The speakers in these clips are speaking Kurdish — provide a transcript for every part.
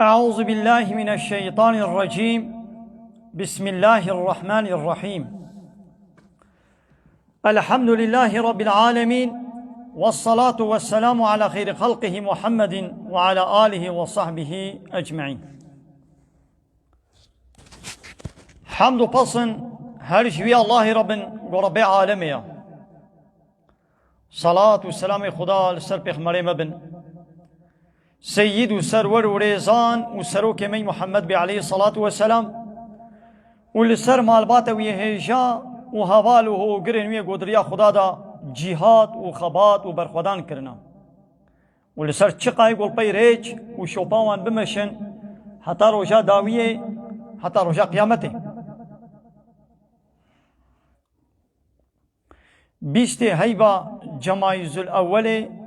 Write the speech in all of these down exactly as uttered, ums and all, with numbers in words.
أعوذ بالله من الشيطان الرجيم. بسم الله الرحمن الرحيم. الحمد لله رب العالمين، والصلاة والسلام على خير خلقه محمد وعلى آله وصحبه أجمعين. Hemd û pesn her ji wî Allahê re bin, ku Rebbê alemê ye. Salat û selamê Xuda li ser pêxmerê me bin. Seyyid û serwer û rêzan û serokê me Muhammed bê aleyhî salatu ve selam û li ser malbata wî hêja û heval û hogirên wî ku di riya Xuda de cîhad û xebat û berxwedan kirine. Û li ser çiqayê ku li pey rêç û şopa wan bimeşin heta roja dawiyê, heta roja qiyametê. Bîstê heyva Cemayîzul Ewwelê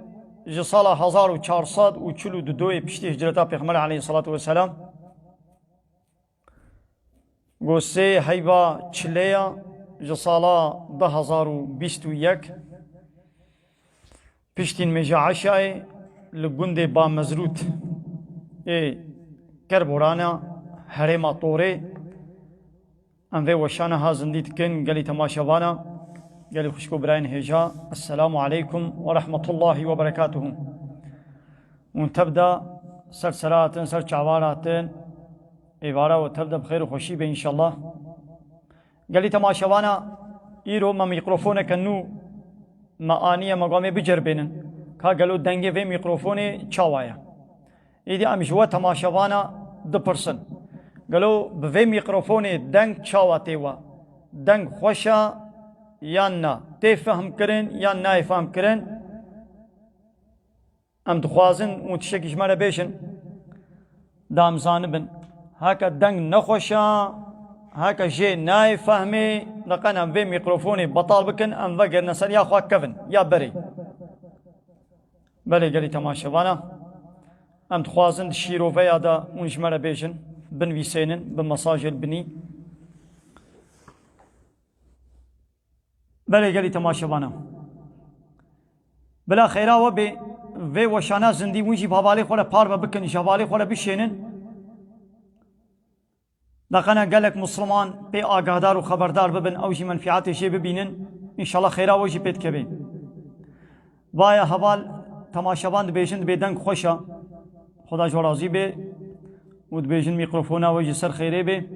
ji sala hezar û çar sed û çil û du piştî hicreta Pêxember aleyhissalatu vesselam, ku sê heyva çilê ya ji sala du hezar û bîst û yek piştî nimêja eşayê li gundê Bamezrût ê Kerborana herêma Torê, em vê weşana ha zindî dikin. Gelî temaşevana, gelî xwişk û birayên hêja, Esselamu aleykum ve rahmetullahi ve berekatuhu. Hûn tev de ser sera hatin, ser çavan hatin, êvara we tev de bi xêr û xweşî be înşallah. Gelî temaşevana, îro me mîkrofoneke nû me aniye, me got em ê biceribênin ka gelo dengê vê mîkrofonê çawa ye. Îdî em ji we temaşevana dipirsin, gelo bi vê mîkrofonê deng çawa tê we? Deng xweş e yan na? Tê fehmkirin yan nayê fehmkirin? Em dixwazin hûn tiştekî ji me re bêjin, da em zanibin. Heke deng nexweş e, heke jê nayê fehmê, leqen em vê mîkrofonê betal bikin, em vegerine ser ya xwe kevin, ya berê. Belê gelî temaşevana, em dixwazin di şîroveya de hûn ji me re bêjin, binivîsênin, bi mesajê li binî. Belê gelî temaşevana. Bila xêra we bê, vê weşana zindî hûn jî bi hevalê xwe re parve bikin, ji hevalê xwe re bişênin. Leqena gelek Musliman pê agahdar û xeberdar bibin, ew jî menfîatê jê bibînin. Înşallah xêra we jî pê dikeve. Vaya heval temaşevan dibêjin, dibê deng xweş e. Xuda ji we razî bê. Û dibêjin mîkrofona we ji ser xêrê bê.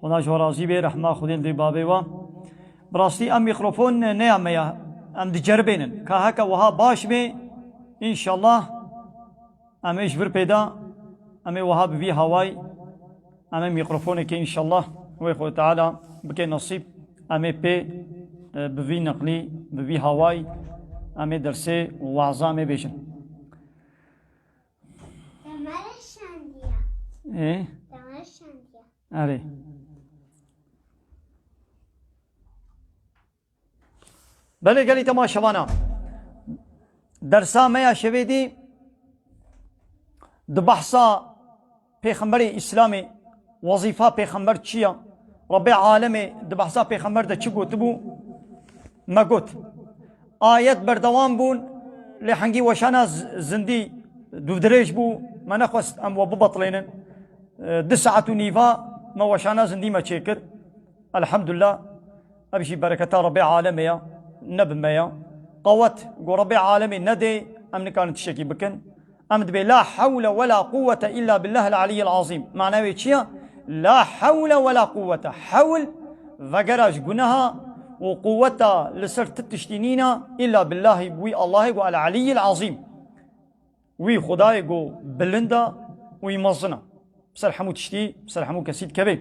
Xuda ji we razî bê, rehma Xwedê li dê babê we. Bi rastî em mîkrofon ne ya me ya. Em diceribênin. Ka heke wiha baş bê, înşallah em ê ji vir pê de, em ê wiha bi vî hawayî, em ê mîkrofonekê înşallah wê Xwedê Teala bike nesîb, em ê pê, e, bi vî neqlî, bi vî hawayî, em ê dersê waza em ê bêjin. Demere şandiya. Ê? Demere şandiya. Erê. Belê gelî temaşevana. Dersa me ya şevê dî di behsa Pêxemberê Îslamê, wezîfa Pêxember çi ya? Rebbê alemê di behsa Pêxember de çi gotibû? Me got. Ayet berdewam bûn, lê hengî weşana z-, zindî dûvdirêj bû, me nexwest em we bibetilênin. E, du saet û nîva me weşana zindî me çêkir. Elhamdulillah. Ev jî bereketa Rebbê alemê ya, ne bi me ya. Qewet ku Rebbê alemê nedê, em nikarin tiştekî bikin. Em dibê la hewle we la quwwete illa billahil aliyyil azîm. Mana wê çi ya? La hewle we la quwwete. Hewl vegera ji guneha û quwweta li ser ti tiştî nîna illa billahî, bi wî Allahê ku el aliyyil azîm. Wî Xwedayê ku bilind e û wî mezin e. Bi ser hemû tiştî, bi ser hemû kesî dikeve.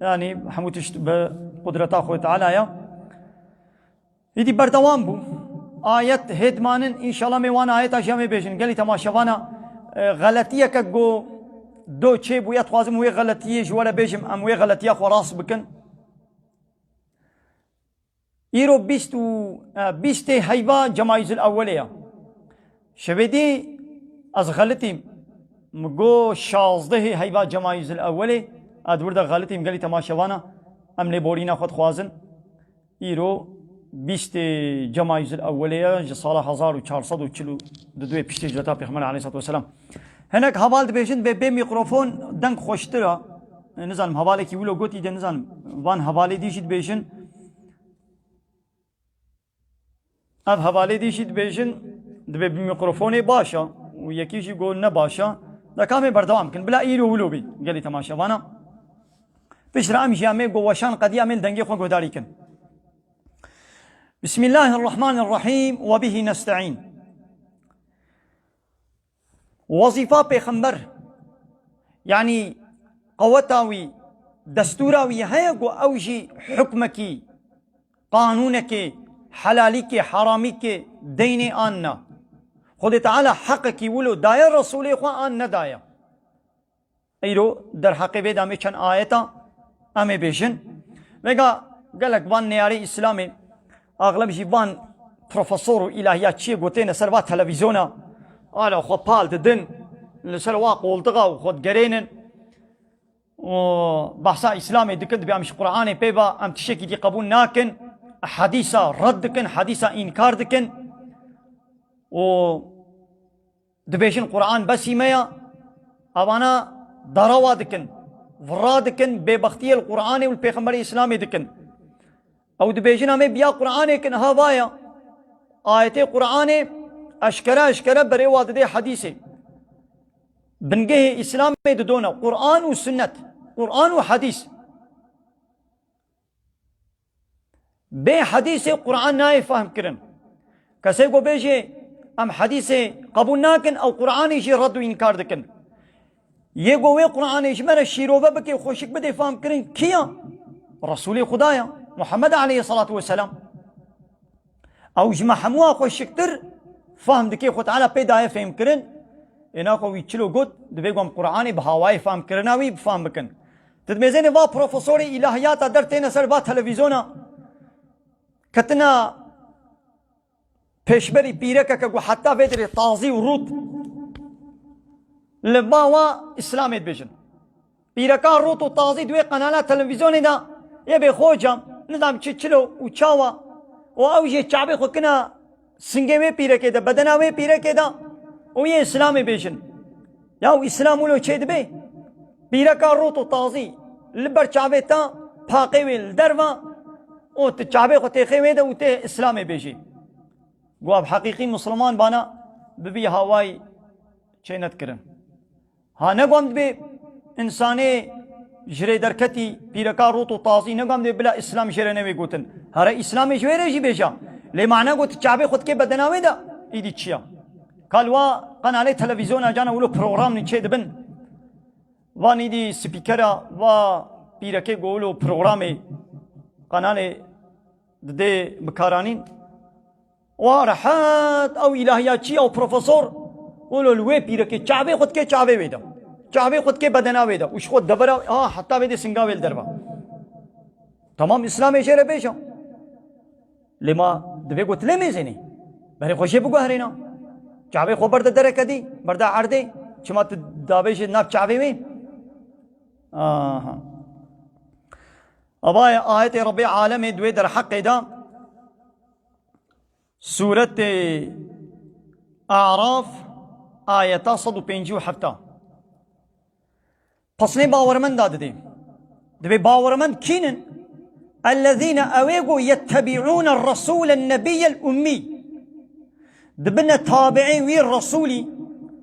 Yanî hemû tişt bi qudreta Xwedê Teala ye. Îdî berdewam bû. Ayet hê dimanin, înşallah me wan ayeta jî em ê bêjin. Gelî temaşevana, e, xeletiyeke ku do çêbûye, dixwazim wê xeletiyê ji we re bêjim, em wê xeletiya xwe rast bikin. Îro bîst û, e, bîstê heyva Cemayîzul Ewwelê ya. Şevê dî ez xelitîm. Min got şazdehê heyva Cemayîzul Ewwelê, ez di wir de xelitîm, gelî temaşevana. Em lêborîna xwe dixwazin. Îro bîstê Cemayîzul Ewwelê ye, ji sala hezar û çar sed û çil û du piştî hicreta Pêxember aleyhissalatu vesselam. Hinek heval dibêjin, bê, bê mîkrofon deng xweştir e. Nizanim, hevalekî wilo gotî de, nizanim, van hevalê dî jî dibêjin. Ev hevalê dî jî dibêjin, dibê bi mîkrofonê baş e û yekî jî got ne baş e. Da ka em ê berdewam bikin. Bila îro wilo bî gelî temaşevana. Piştre em jî em ê ku weşan qedî em ê li dengê xwe guhdarî kin. Bismillahirrahmanirrahîm ve bihî nesta'în. Wezîfa pêxember, yanî qeweta wî, destûra wî heye ku ew jî hukmekî, qanûnekê, helalîkê, heramîkê deynê an na. Xwedê Teala heqekî wilo daye Resûlê xwe an nedaye. Eyro derheqê vê de em ê çend ayeta em ê bêjin. Vêga gelek van neyarê Îslamê, axleb jî van profesor û îlahiyatçiyê gotêne ser va televîzyona, ala xwe pal didin, li ser wa qoltixa û xwe digerênin. Û behsa Îslamê dikin, dibê em ji Qur'anê pê ve, em tiştekî dî qebûl nakin, hedîsa red dikin, hedîsa înkar dikin. Û dibêjin Qur'an besî me ya, evana darawa dikin, vira dikin, bêbextiyê li Qur'anê û li Pêxemberê Îslamê dikin. Ew dibêjin em ê biya Qur'anê kin, ha vaya. Ayetê Qur'anê eşkere eşkere berê wa didê hedîsê. Bingehê Îslamê didona Qur'an û sunnet. Qur'an û hedîs. Bê hedîsê Qur'an nayê fehm kirin. Kesê ku bêjê em hedîsê qebûl nakin, ew Qur'anê jî red û înkar dikin. Yê ku wê Qur'anê ji me re şîrove bike, xweşik bidê fehm kirin, kî ya? Resûlê Xuda ya, Muhammed aleyhisselatu vesselam. Ew ji me hemûya xweşiktir fehm dike, Xwe Teala pê daye fêhm kirin. Ê naxwe wî çilo got, divê ku em Qur'anê bi hawayê fehm kirina wî bi fehm bikin. Tu dimêzênê va profesorê îlahiyata der têne ser va televîzyona, ketina pêşberî pîrekeke ku heta vê dirê tazî û rût li va wa Îslamê dibêjin. Pîreka rût û tazî di wê qenala televîzyonê de yê bê xoca, nizam çi çilo û çawa û ew jê çavê xwe kina singê wê pîrekê de, bedena wê pîrekê de û yê Îslamê bêjin. Ya û Îslam wilo çê dibe? Pîreka rût û tazî li ber çavê te, paqê wê li derve û tu çavê xwe têxê wê de û tê Îslamê bêjî. Got, ev heqîqî Misliman bana bi vî hawayî çê nedikirin. Ha, ne got em dibê însanê ji rê derketî, pîreka rût û tazî, ne got em dibê bila Îslam jê re newê gotin. Here Îslamê ji wê re jî bêja. Lê mane got çavê xwe dikê bedena wê de, îdî çi ya? Ka li wa qenalê televîzyona cana wilo programnî çê dibin. Van îdî spîkera va pîrekê go wilo programê qenalê didê bikaranîn. Wa rehet ew îlahiyatçî, ew profesor, wilo li wê pîrekê çavê xwe dikê çavê wê de. Çavê xwe dikê bedena wê de. Û ji xwe devera, ha, heta vê dê singa wê li derve. Tamam, Îslamê jê re bêje. Lê ma divê got lê mêzênê. Berê xwe jê biguherêna. Çavê xwe berde dereke dî, berde erdê. Çima tu davêjê nav çavê wê? Aha. Avayê ayetê Rebbê alemê di wê derheqê de. Sûretê Araf, ayeta sed û pêncî û heft. Pesnê bawermenda didê. Dibê bawermend kînin? Ellezîne, ewê ku yettebi'ûne resûlen nebiyyel ummî. Dibine tabi'ê wî resûlî,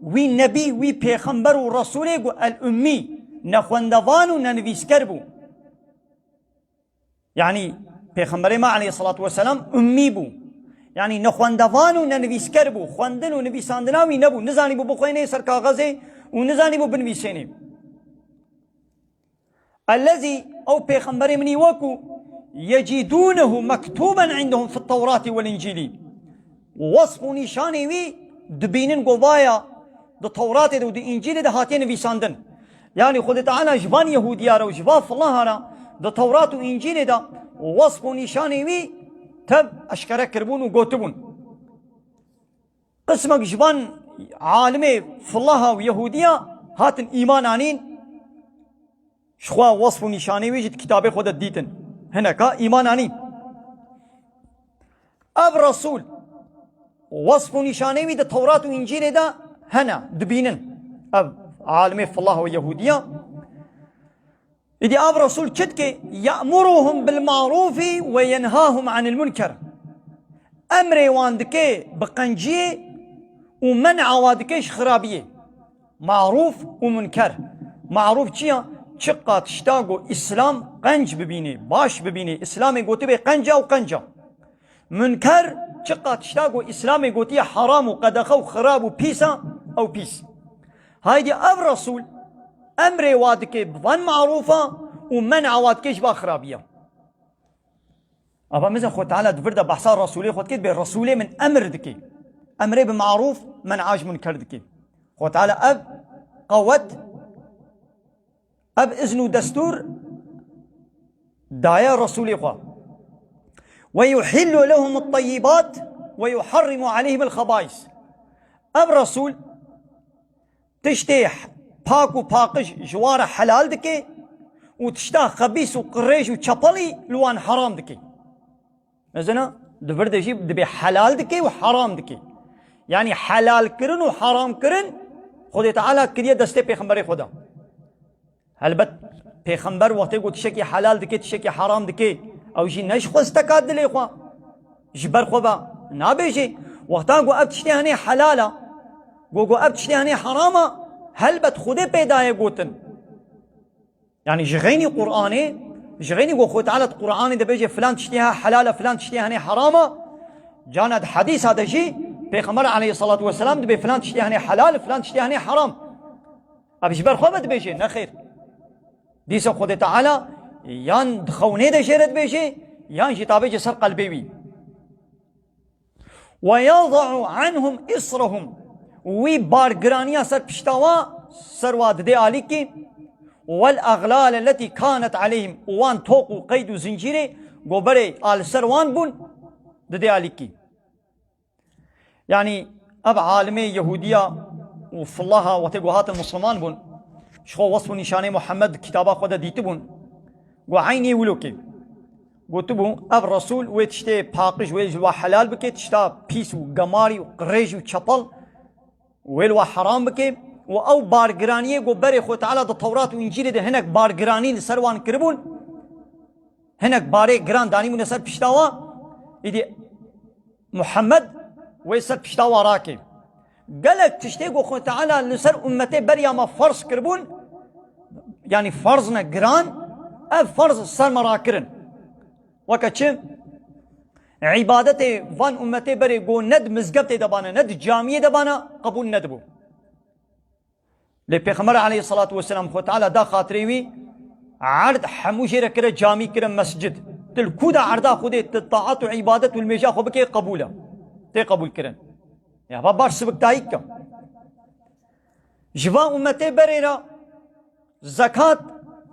wî nebî, wî pêxember û resûlê ku el ummî, nexwendevan û nenivîsker bû. Yanî Pêxemberê me aleyhissalatu vesselam ummî bû. Yanî nexwendevan û nenivîsker bû. Xwendin û nivîsandina wî nebû. Nizanîbû bixwênê ser kaxezê û nizanîbû binivîsênê. Ellezî, ew pêxemberê min î weku, yecîdûnehu mektûben indehum fit tewratî wel încîlî. Wesf û nîşanê wî dibînin govaya di Tewratê de û di Încîlê de hatiye nivîsandin. Yanî Xwedê Teala ji van Yehûdiya re û ji van filaha re di Tewrat û Încîlê de wesf û nîşanê wî tev eşkere kiribûn û gotibûn. Qismek ji van alimê filaha û Yehûdiya hatin îman anîn. Ji xwe wesf û nîşanê wî jî di kitabê xwe de dîtin. Hineka îman anî. Ev Resûl, wesf û nîşanê wî di Tewrat û Încîlê de hene, dibînin. Ev alimê filah û Yehûdiya. Îdî ev Resul çi dike? Ye'muruhum bil ma'rufi ve yenhahum anil munker. Emrê wan dike bi qenciyê û men'a wa dike ji xirabiyê. Marûf û munker. Marûf çi ya? Çiqa tişta ku Îslam qenc bibînê, baş bibînê. Îslamê gotibê qenca û qenca. Munker, çiqa tişta ku Îslamê gotiye heram û qedexe û xirab û pîs a, ew pîs. Haydî ev Resûl emrê wa dike bi van marûfa û men'a wa dike ji va xirabiya. Ava mizin Xwe Teala di vir de behsa Resûlê Xwe dike, dibê Resûlê min emir dike. Emrê bi marûf, men'a ji munker dike. Xwe Teala ev qewet, ev izn û destûr daye Resûlê Xwe. Ve yuhillu lehum at-tayyibat ve yuharrimu aleyhim al-khabais. Ev Resûl tiştê pak û paqij ji wan re helal dike û tişta xebîs û qirêj û çepelî li wan heram dike. Mezina, di vir de jî dibê helal dike û heram dike. Yanî helalkirin û heramkirin Xwedê Teala kiriye destê Pêxemberê Xwe de. Helbet Pêxember wextê ku tiştekî helal dike, tiştekî heram dike, ew jî ne ji xwesteka dilê xwe, ji ber xwe ve nabêjê. Wexta ku ev tiştê henê helal a, ku, ku ev tiştê henê heram a, helbet Xwedê pê daye gotin. Yanî ji xeynî Qur'anê, ji xeynî ku Xwedê Teala di Qur'anê dibêje filan tiştê he helal e, filan tiştê henê heram e, cana di hedîsa de jî Pêxember aleyhissalatu vesselam dibê filan tiştê henê helal, filan tiştê henê heram. Ev ji ber xwe ve dibêje, nexêr. Dîsa Xwedê Teala yan di xewnê de jê re dibêje, yan jî tabêje ser qelbê wî. Ve yada'u anhum israhum. Wî bargiraniya ser pişta wa, ser wa didê alîkî. Vel aglal leti kanet aleyhim. Û wan toq û qeyd û zincîrê goberê a li ser wan bûn, didê alîkî. Yanî ev alimê Yehûdiya û filaha wextê ku hatin Misliman bûn, ji xwe wesf û nîşanê Muhammed kitaba xwe de dîtibûn, ku eynî wilo kê. Gotibû, ev Resûl wê tiştê paqij wê ji wa helal bike, tişta pîs û gemarî û qirêj û çepel wê li wa heram bike û ew bargiraniyê ku berê Xwe Teala di Tewrat û Încîlê de hinek bargiranî li ser wan kiribûn, hinek barê giran danîbûne ser pişta wa, îdî Muhammed wê ser pişta wa rake. Gelek tiştê ku Xwe Teala li ser ummetê beriya me ferz kiribûn, yanî ferz ne giran, ev ferz ser me rakirin. Weke çi? Îbadetê van ummetê berê ku ne di mizgeftê de bane, ne di camiyê de bane, qebûl nedibû. Lê Pêxember aleyhissalatu vesselam Xwe Teala da xatirê wî erd hemû jê re kire camî, kire mescid. Tu li ku de erda Xwedê tu taat û îbadet û limêja xwe bikê qebûl e. Tê qebûl kirin. Ya va baş sibiktayî ke. Ji va ummetê berê re zekat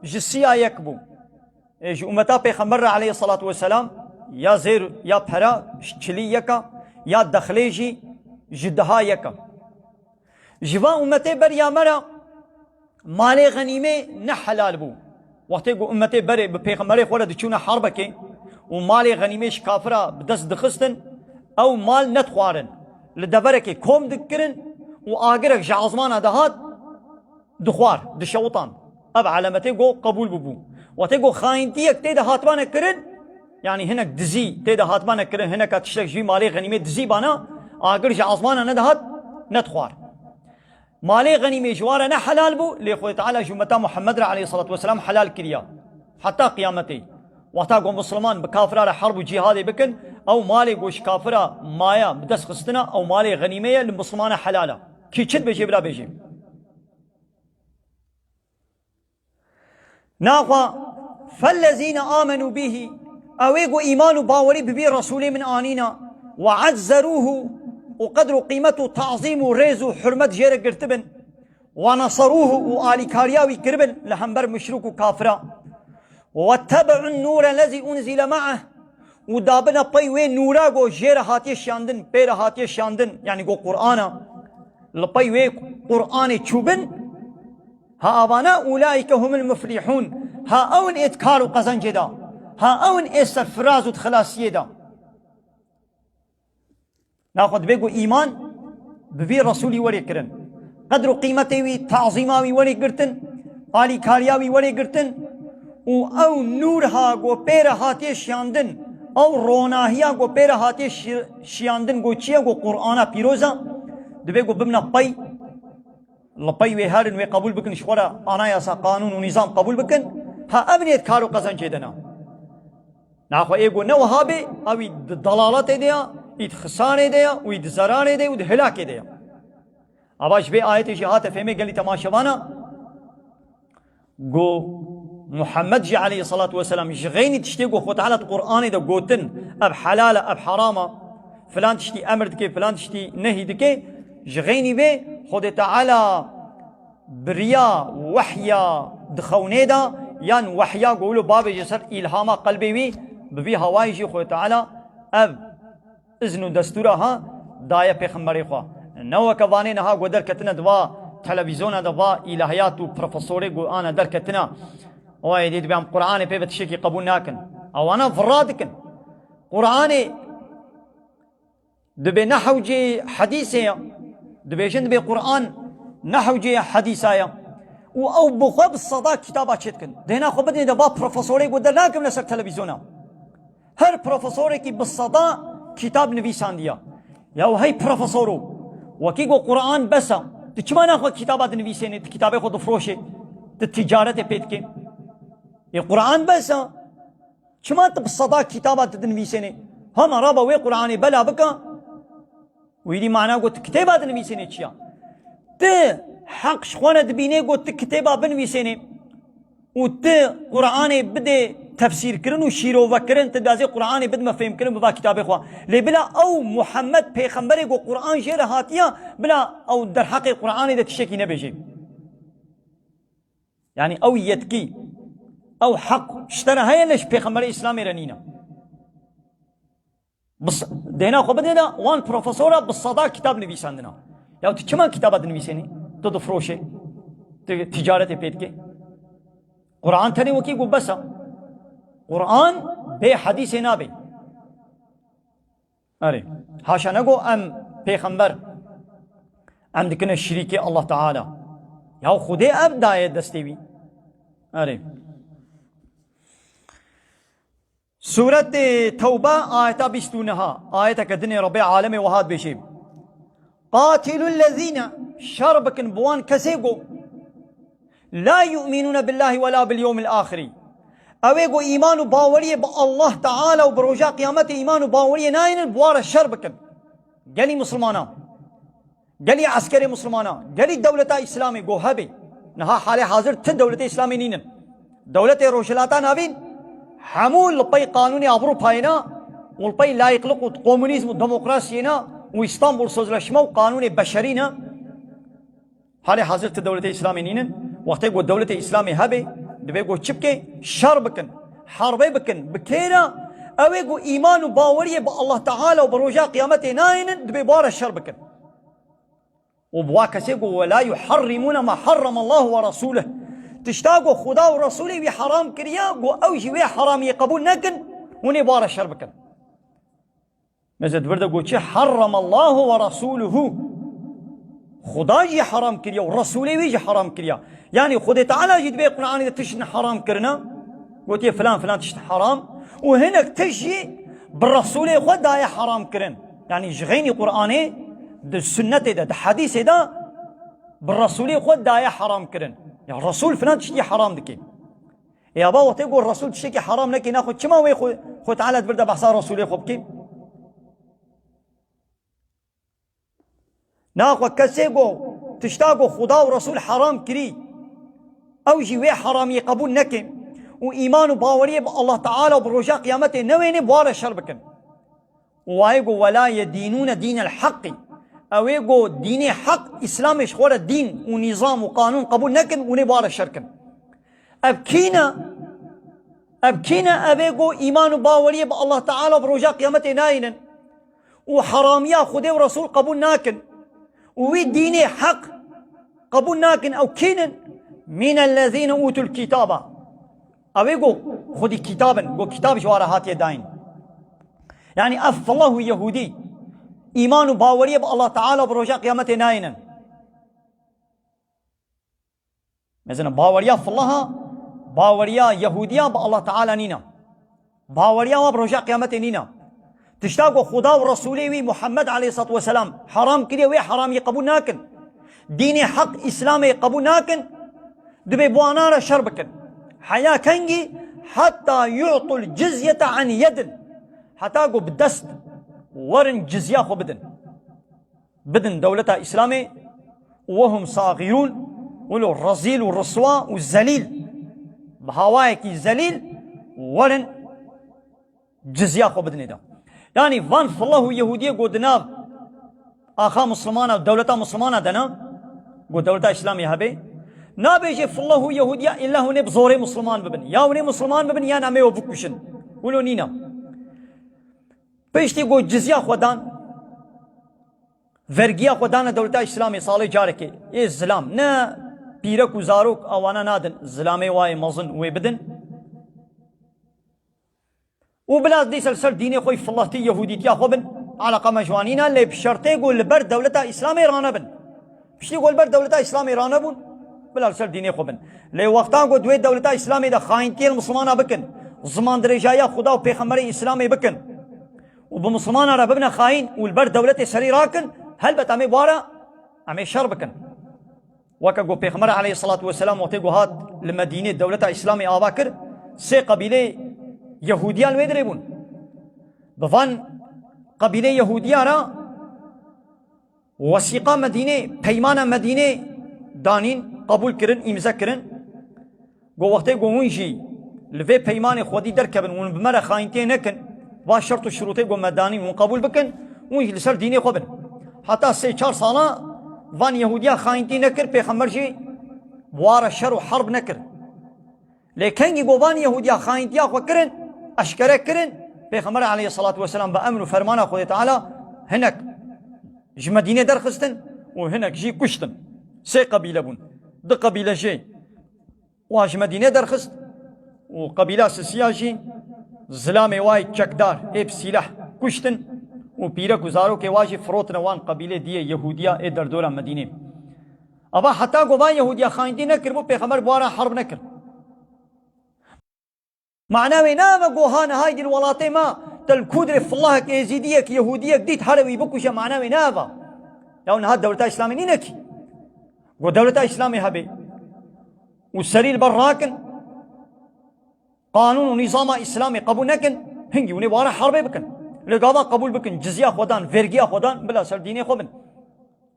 ji siya yek bû. Ê ji ummeta Pêxember re aleyhissalatu vesselam ya zêr ya pera ji çilî yeka, ya dexlê jî ji deha yeka. Ji van ummetê beriya me re malê xenîmê ne helal bû. Wextê ku ummetê berê bi pêxemberê xwe re diçûne herbekê û malê xenîmê ji kafira bi dest dixistin, ew mal nedixwarin. Li deverekê kom dikirin û agirek ji ezmana dihat, dixwar, dişewitan. Ev alametê ku qebûl bûbû. Wextê ku xayintiyek tê de hatibane kirin, yanî hinek dizî tê de hatibane kirin, hineka tiştek ji vî malê xenîmê dizî bana, agir ji ezmana nedihat, nedixwar. Malê xenîmê ji wan re ne helal bû, lê Xwedê Teala ji ummeta Muhammed re aleyhissalatu vesselam helal kiriya. Heta qiyametê. Wexta ku Misliman bi kafira re herb û cîhadê bikin, ew malê ku ji kafira maya bi dest xistina, ew malê xenîmê ye, li Mislimana helal e. Kî çi dibêje bila bêje. Naxwe, fellezîne amenû bîhî, ew ê ku îman û bawerî bi vî Resûlê min anîna, we ezzeruhu, û qedr û qîmet û tazîm û rêz û hurmet jê re girtibin, we neseruhu, û alîkariya wî kiribin li hember muşrik û kafira, we tebe'un nûre lezî unzile me'eh, û dabine pey wê nûra ku jê re hatiye şiyandin, pê re hatiye şiyandin, yanî ku Qur'ana, li pey wê Qur'anê çûbin, ha avana ulaîke humul muflihûn, ha ew in ê di kar û qezencê de, ha ew in ê serfiraz û di xilasiyê de. Naxwe dibê ku îman bi vî Resûlî werê kirin. Qedr û qîmetê wî, tazîma wî werê girtin, alîkariya wî werê girtin û ew nûr ha ku pê re hatiye şiyandin, ew ronahiya ku pê re hatiye şi-, şiyandin ku çi ye? Ku Qur'ana pîroz e, divê ku bibine pey, li pey wê herin, wê qebûl bikin, ji xwe re anayasa, qanûn û nîzam qebûl bikin. Ha, ev nê di kar û qezencê de ne. Naxwe ê ku ne wiha bê, ew î di dalaletê de ye, î di xisarê de ye û î di zerarê de ye û di hilakê de ye. Ava ji vê ayetê jî hate fêmê gelî temaşevana, ku Muhammed jî aleyhissalatu vesselam ji xeynî tiştê ku Xwe Teala di Qur'anê de gotin, ev helal e, ev heram e, filan tiştî emir dike, filan tiştî nehî dike, ji xeynî vê Xwedê Teala bi riya wehya di xewnê de, yan wehya ku wilo bavêje ser îlhama qelbê wî, bi vî hawayî jî Xwedê Teala ev izn û destûra ha daye pêxemberê xwe. Ne weke vanê niha ku derketine di va televîzyona de, va îlahiyat û profesorê ku ana derketine, o êdî dibê em Qur'anê pê ve tiştekî qebûl nakin. Ewana vira dikin. Qur'anê dibê ne hewcê hedîsê ye. Dibêjin dibê Qur'an ne hewcê hedîsa ye. Û ew bi xwe bi seda kitaba çêdikin. Dêna xwe bidinê de va profesorê ku dernakevine ser televîzyona. Her profesorekî bi seda kitab nivîsandiya. Ya hey profesoro, wekî ku Qur'an bes e, tu çima naxwe kitaba dinivîsênê, tu kitabê xwe difroşê, tu ticaretê pê dikê? Ê Qur'an bes e. Çima tu bi seda kitaba tu dinivîsênê? Hema raba wê Qur'anê bela bike, wî dî mana ku tu kitêba dinivîsênê çi ya? Tu heq ji xwe re dibînê ku tu kitêba binivîsênê û tu Qur'anê bidê tefsîrkirin û şîrovekirin, tu dibê ez ê Qur'anê bidime fêmkirin, biba kitabê xwe. Lê bila ew Muhammed pêxemberê ku Qur'an jê re hatiya, bila ew derheqê Qur'anê de tiştekî nebêjê. Yanî ew yetkî, ew heq ji te re heye, lê ji pêxemberê Îslamê re nîne. Bis-, dêna xwe bidê de wan profesora bi seda kitab nivîsandina. Ya tu çima kitaba dinivîsênî? Tu difroşê, tu ticaretê pê dikê. Qur'an tenê wekî ku bes e. Qur'an bê hedîsê nabê. Erê. Haşa ne ku em pêxember, em dikine şirîkê Allah Teala. Ya Xwedê ev daye destê wî. Erê. Sûretê Tewbe, ayeta bîst û neha, ayeteke dinê Rebbê alemê wiha dibêjê: "Qatilul lezîne", şer bikin bi wan kesê ku "la yu'minûne billâhi ve la bil yewmil âxirî". Ew ê ku îman û baweriyê bi Allah Teala û bi roja qiyametê îman û baweriyê nayênin, bi wan re şer bikin. Gelî misilmana, gelî eskerê misilmana, gelî dewleta Îslamê ku hebê. Niha halê hazir ti dewletê Îslamê nînin. Dewletê Rojhilata Navîn hemû li pey qanûnê Ewropayê ne û li pey layîqliq û komunîzm û demokrasiyê ne û Îstanbul Sözleşme û qanûnê beşerî ne. Halê hazir ti dewletê Îslamê nînin. Wextê ku dewletê Îslamê hebe, divê ku çi bike? Şer bikin. Herbê bikin. Bi kê re? Ew ê ku îman û baweriyê bi Allah Teala û bi roja qiyametê nayênin, divê bi wan re şer bikin. Û bi wa kesê ku "ve la yuharrimûne ma harramallahu ve rasûlih". Tişta ku Xuda û Resûlê wî heram kiriye, ku ew jî wê heramiyê qebûl nekin, hûn ê bi wan re şer bikin. Mesela di vir de got çi? "Harramallahu ve rasûluhu". Xuda jî heram kiriye û Resûlê wî jî heram kiriye. Yanî Xwedê Teala jî dibê Qur'anê de tişt heram kirine. Gotiye filan filan tişt heram. Û hinek tişt jî bi Resûlê xwe daye heram kirin. Yanî ji xeynî Qur'anê, di sunnetê de, di hedîsê de bi Resûlê xwe daye heram kirin. Ya Resûl filan tiştî heram dike. Ê ava wextê ku Resûl tiştekî heram nekê, naxwe çima wê xwe, xwe Teala di vir de behsa Resûlê xwe bikê? Naxwe kesê ku tişta ku Xuda û Resûl heram kirî, ew jî wê heramiyê qebûl neke û îman û baweriyê bi Allah Teala û bi roja qiyametê newêne, bi wan re şer bikin. Û wayê ku "ve la yedînûne dînel heqî". Ew ê ku dînê heq, Îslamê ji xwe re dîn û nîzam û qanûn qebûl nekin, hûn ê bi wan re şer kin. Ev kî ne? Ev kî ne? Ev ê ku îman û baweriyê bi Allah Teala û bi roja qiyametê nayînin û heramiya Xwedê û Resûl qebûl nakin û wî dînê heq qebûl nakin. Ew kî nin? "Mînellezîne ûtul kîtaba". Ew ê ku xwedî kitab in, ku kitab ji wan re hatiye dayîn. Yanî ev filah û Yehûdî îman û baweriyê bi Allah Teala û bi roja qiyametê nayînin. Mesela baweriya fillaha, baweriya Yehûdiya bi Allah Teala nîne. Baweriya wan bi roja qiyametê nîne. Tişta ku Xuda û Resûlê wî Muhammed aleyhissalatu vesselam heram kiriye, wê heramî qebûl nakin. Dînê heq Îslamê qebûl nakin. Dibê bi wana re şer bikin. Heya kengî? Heta yu'tul cizyete an yedin. Heta ku bi dest werin cizya xwe bidin. Bidin dewleta Îslamê, وهم صاغرون, wilo rezîl û riswa û zelîl, bi hawayekî zelîl werin cizya xwe bidinê de. Yanî van fillah û Yehûdiyê ku di nav axa Muslimana û dewleta Muslimana de ne, ku dewleta Îslamê hebe, nabêje fillah û Yehûdiya îlla hûnê bi zorê Musliman bibin. Ya hûnê Musliman bibin yan em ê we bikuşin. Wilo nîne. Piştî ku cizya xwe dan, vergiya xwe dane dewleta Îslamê salê carekê. Ê zilam, ne pîrek û zarok a wana nadin, zilamê wayê mezin wê bidin. Û bila dîsa li ser dînê xwe yî fillatî Yehûdîtiya xwe bin, eleqa me ji wan nîne, lê bi şertê ku li ber dewleta Îslamê ranebin. Piştî ku li ber dewleta Îslamê ranebûn, bila li ser dînê xwe bin. Lê wexta ku di wê dewleta Îslamê de xayîntiyê li Misilmana bikin, zimandirêjayiya Xuda û Pêxemberê Îslamê bikin û bi Misilmana re bibine xayîn û li ber dewletê serî rakin, helbet em ê bi wan re, em ê şer bikin. Weke ku Pêxember aleyhissalatu vesselam wextê ku hat li Medînê dewleta Îslamê ava kir, sê qebîlê Yehûdiyan wê dirê bûn. Bi van qebîlê Yehûdiya re wesîqa Medînê, peymana Medînê danîn, qebûl kirin, îmze kirin. Got, wextê ku hûn jî li vê peymanê xwedî derkevin, hûn bi me re xayîntiyê nekin, va şert û şirûtê ku me danîn hûn qebûl bikin, hûn jî li ser dînê xwe bin. Heta sê çar sala van Yehûdiya xayîntî nekir, Pêxember jî bi wan re şer û herb nekir. Lê kengî ku van Yehûdiya xayîntiya xwe kirin, eşkere kirin, Pêxember aleyhissalatu vesselam bi emr û fermana Xwedê Teala hinek ji Medînê derxistin û hinek jî kuştin. Sê qebîle bûn. Du qebîle jê wa ji Medînê derxist û qebîla sisiya jî zilamê wa yê çekdar ê bi sîleh kuştin û pîrek û zarokê wa jî firotine wan qebîlê diyê Yehûdiya ê derdora Medînê. Ava heta ku van Yehûdiya xayîntî nekiribû, Pêxember bi wan re herb nekir. Mana wê ne ev e ku ha niha êdî li welatê me te li Kudrê filahek, êzîdiyek, yehûdiyek dît here wî bikuje, mana wê ne ev e. Ya niha dewleta Îslamê nîne kî. Ku dewleta Îslamê hebe û serî li ber rakin, qanûn û nîzama Îslamê qebûl nekin, hingî hûn ê bi wan re herbê bikin. Lê gava qebûl bikin, cizya xwe dan, vergiya xwe dan, bila ser dînê xwe bin.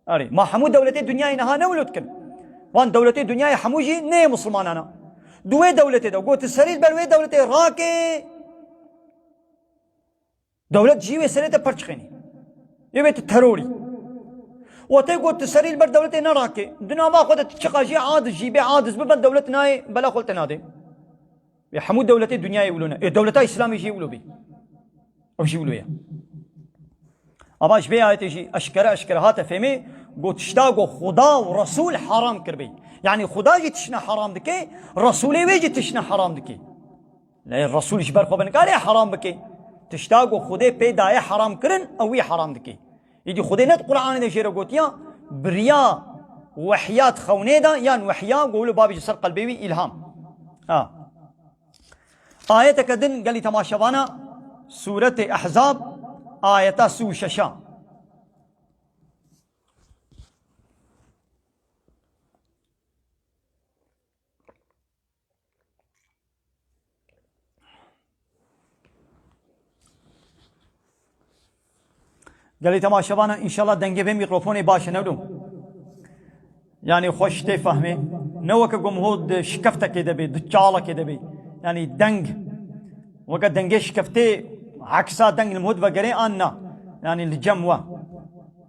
Erê, ma hemû dewletê dinyayê niha ne wilo dikin? Wan dewletê dinyayê hemû jî neyê misilmanan e. Di wê dewletê de, got, tu serî li ber wê dewletê rake, dewlet jî wê serê te perçixênî. Ê wê tu terorî. Wextê got, tu serî li ber dewletê nerake, di nava xwe de tu çiqa jî aciz jî bê, aciz bibe, dewlet nayê, bela xwe li te nadê. Ê hemû dewletê dinyayê wilo ne. Ê dewleta Îslamê jî wilo bê. Ew jî wilo ye. Ava ji vê ayetê jî eşkere eşkere hate fêmê, got, tişta ku Xuda û Resûl heram kiribê. Yanî Xuda jî tiştine heram dike, Resûlê wê jî tiştine heram dike. Lê Resûl ji ber xwe ve nikare heram bike. Tişta ku Xwedê pê daye heram kirin, ew wî heram dike. Êdî Xwedê ne di Qur'anê de jê re gotiya, biriya wehya di xewnê de, yan wehya, ku wilo babî ji ser qelbê wî îlham. Ha. Ayeteke din gelî temaşevana, Sûretê Ehzab, ayeta sî û şeş a. Gelî temaşevana, înşallah dengê vê mîkrofonê baş e, ne wilo? Yanî xweş tê fehmê. Ne weke ku miho di şikeftekê de bê, di çalekê de bê. Yanî deng, weke dengê şikeftê, eksa deng li miho divegerê an na. Yanî li cem we.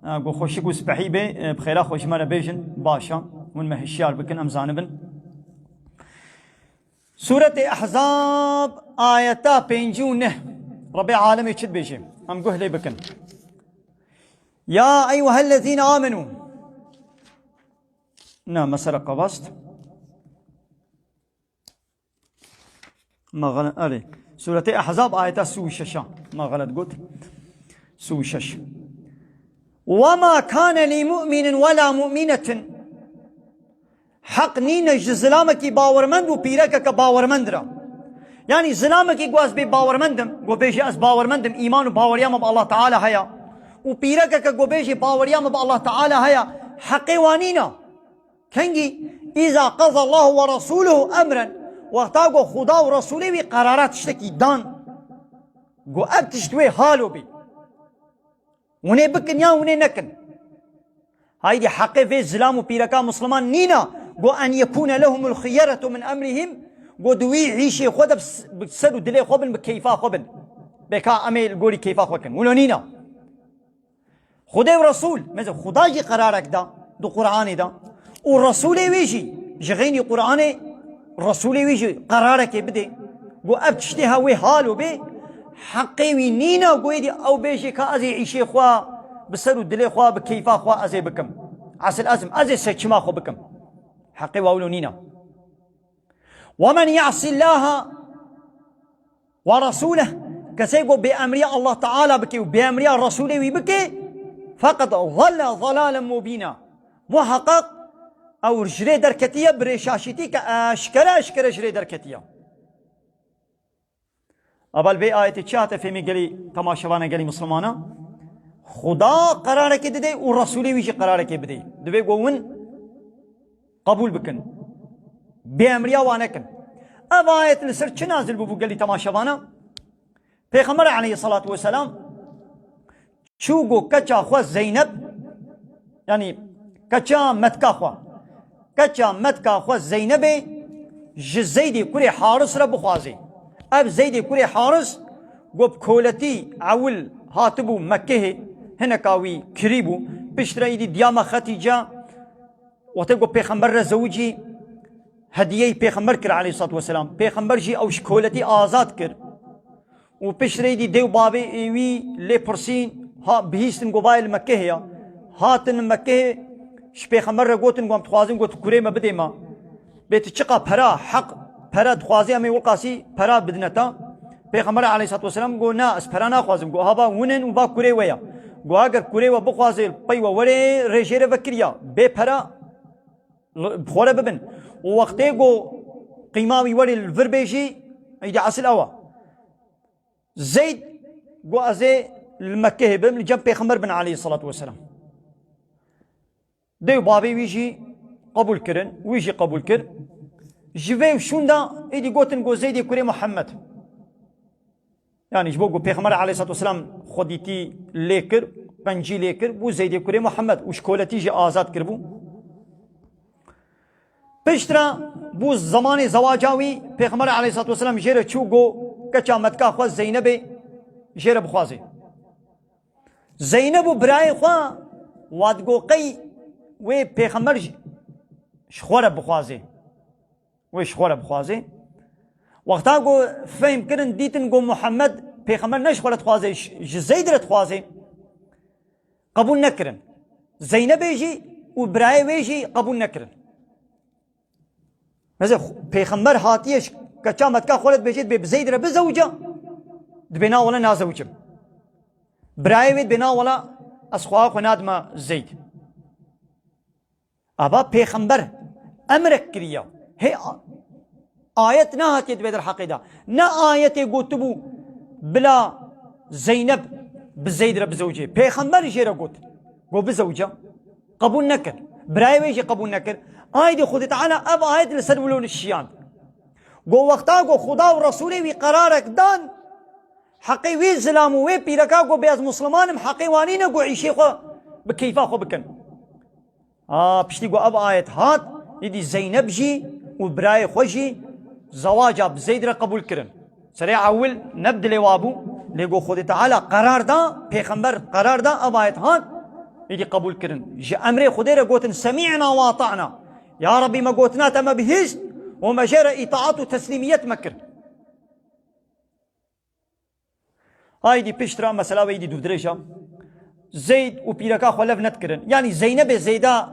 Ha, ku xweşik û spehî bê, e, bi xêra xwe ji me re bêjin, baş e. Hûn me hişyar bikin, em zanibin. Sûretê Ehzab, ayeta pêncî û neh. Rebê alemê çi dibêje? Em guh lê bikin. Ya eyyuhellezîne amenû. Na, me sere qevast. Me xele-, erê. Sûretê Ehzab, ayeta sî û şeş a. Me xelet got. Sî û şeş. Ve ma kane li mu'minin ve la mu'minetin. Heq nîne ji zilamekî bawermend û pîrekeke bawermend re. Yanî zilamekî ku ez bê bawermend im, ku bêje ez bawermend im, îman û baweriya me bi Allah Teala heye, û pîrekeke ku bêje baweriya me bi Allah Teala heye, heqê wan nîne. Kengî, îza qeza Allahu ve Resûluhu emren, wexta ku Xuda û Resûlê wî qerara tiştekî dan, ku ev tişt wê halo bê. Hûn ê bikin yan hûn ê nekin. Haydî heqê vê zilam û pîreka Musliman nîna, go en yekûne lehumul xiyeretu min emrihim, go di wî îşê xwe de bi s-, bi ser û dilê xwe bin, bi keyfa xwe bin. Bêka em ê li gorî keyfa xwe kin. Wilo nîna. Xwedê û Resûl, mesela Xuda jî qerarek da, di Qur'anê de. Û Resûlê wê jî, ji xeynî Qur'anê, Resûlê wî jî qerarekê bidê. Go ev tiştê ha wê halo bê, heqê wî nîna go êdî ew bêjê ka ez ê îşê xwe bi ser û dilê xwe, bi keyfa xwe ez ê bikim. Esil ez im, ez ê seçima xwe bikim. Heqê wa wilo nîna. Ve men ya'sillaha ve resûleh, kesê ku bêemriya Allah Teala bike û bêemriya Resûlê wî bike, feqed zalle zalalen mubîna. Muheqeq ew ji rê derketiye, bi rê şaşîtî ke eşkere eşkere ji rê derketiye. Abal vê ayetê çi hate fêmê gelî temaşevana gelî Mislimana? Xuda qerarekê dide û Resûlê wî jî qerarekê bidê. Divê ku win qebûl bikin. Bêemriya wan nekin. Ev ayet li ser çi nazil bûbû gelî temaşevana? Pêxember aleyhissalatu vesselam çû go keça xwe Zeyneb, yanî keça metka xwe, keça metka xwe Zeynebê ji Zeydê kurê Haris re bixwazê. Ev Zeydê kurê Haris go bi koletî ewil hatibû Mekkehê, hineka wî kirî bû. Piştre îdî diyama Xetîce, wextê ku Pêxember re zewicî, hediyeyê Pêxember kir aleyhissalatu vesselam. Pêxember jî ew ji koletî azad kir. Û piştre îdî dê û bavê wî lê pirsîn, ha bihîstin ku bayê li Mekkehê ya. Hatin Mekkehê ji Pêxember re gotin, ku em dixwazin, got, kurê me bidê me. Bê tu çiqa pera, heq pera dixwazî, em ê wilqasî pera bidine ta. Pêxember aleyhissalatu vesselam got, na, ez pera naxwazim. Got, ha va winin û va kurê we ya. Got, eger kurê we bixwaze, pey we were, rê jê re vekiriya. Bê pera, bi xwe re bibin. Û wextê got, qîma wî were li vir bê jî, îdî esil ew e. Zeyd got, ez ê li Mekkehê bim, li cem Pêxember bin aleyhissalatu vesselam. Dê û bavê wî jî qebûl kirin, wî jî qebûl kir. Ji vê û şûnda êdî gotin, got, Zeydê kurê Muhammed. Yanî ji bo ku Pêxember aleyhissalatu vesselam xwedîtî lê kir, qencî lê kir, bû Zeydê kurê Muhammed û ji koletî jî azad kiribû. Piştre bû zemanê zewaca wî, Pêxember aleyhissalatu vesselam jê re çû, got, keça metka xwe Zeynebê jê re bixwazê. Zeyneb û birayê xwe, wa digot qey wê Pêxember ji, ji xwe re bixwazê. Wê ji xwe re bixwazê. Wexta ku fehm kirin, dîtin ku Muhammed Pêxember ne ji xwe re dixwazê, ji, ji Zeyd re dixwazê, qebûl nekirin. Zeynebê jî û birayê wê jî qebûl nekirin. Mesela xu-, Pêxember hatiye ji keça metka xwe re dibêje, dibê bi Zeyd re bizewica, dibê na wele nazewicim. Birayê wê dibê na wele ez xweha xwe nadime Zeyd. Ava Pêxember emrek kiriye. Hê a-, ayet nehatiye di vê derheqê de. Ne ayetê gotibû bila Zeyneb bi Zeyd re bizewicê. Pêxember jê re got. Got bizewicê. Qebûl nekir. Birayê wê jî qebûl nekir. Aydî Xwedê Teala ev ayet li ser wilo nişiyand. Got wexta got Xuda û Resûlê wî qerarek dan, heqê wê zilam û wê pîreka got bê ez Musliman im, heqê wanî ne got îşê xwe bi keyfa xwe bikin. A, piştî ku ev ayet hat, îdî Zeyneb jî û birayê xwe jî zewaca bi Zeyd re qebûl kirin. Serê ewil ne bi dilê wa bû, lê ku Xwedê Teala qerar da, pêxember qerar da, ev ayet hat, îdî qebûl kirin. Ji emrê Xwedê re gotin, "Semî'na we ata'na." Ya Rebbî, me gotina te me bihîst û me jê re îtaat û teslîmiyet me kir. Aydî pişt re mesela wê îdî dûvdirêj e. Zeyd û pîreka xwe lev nedikirin. Yanî Zeynebê Zeyda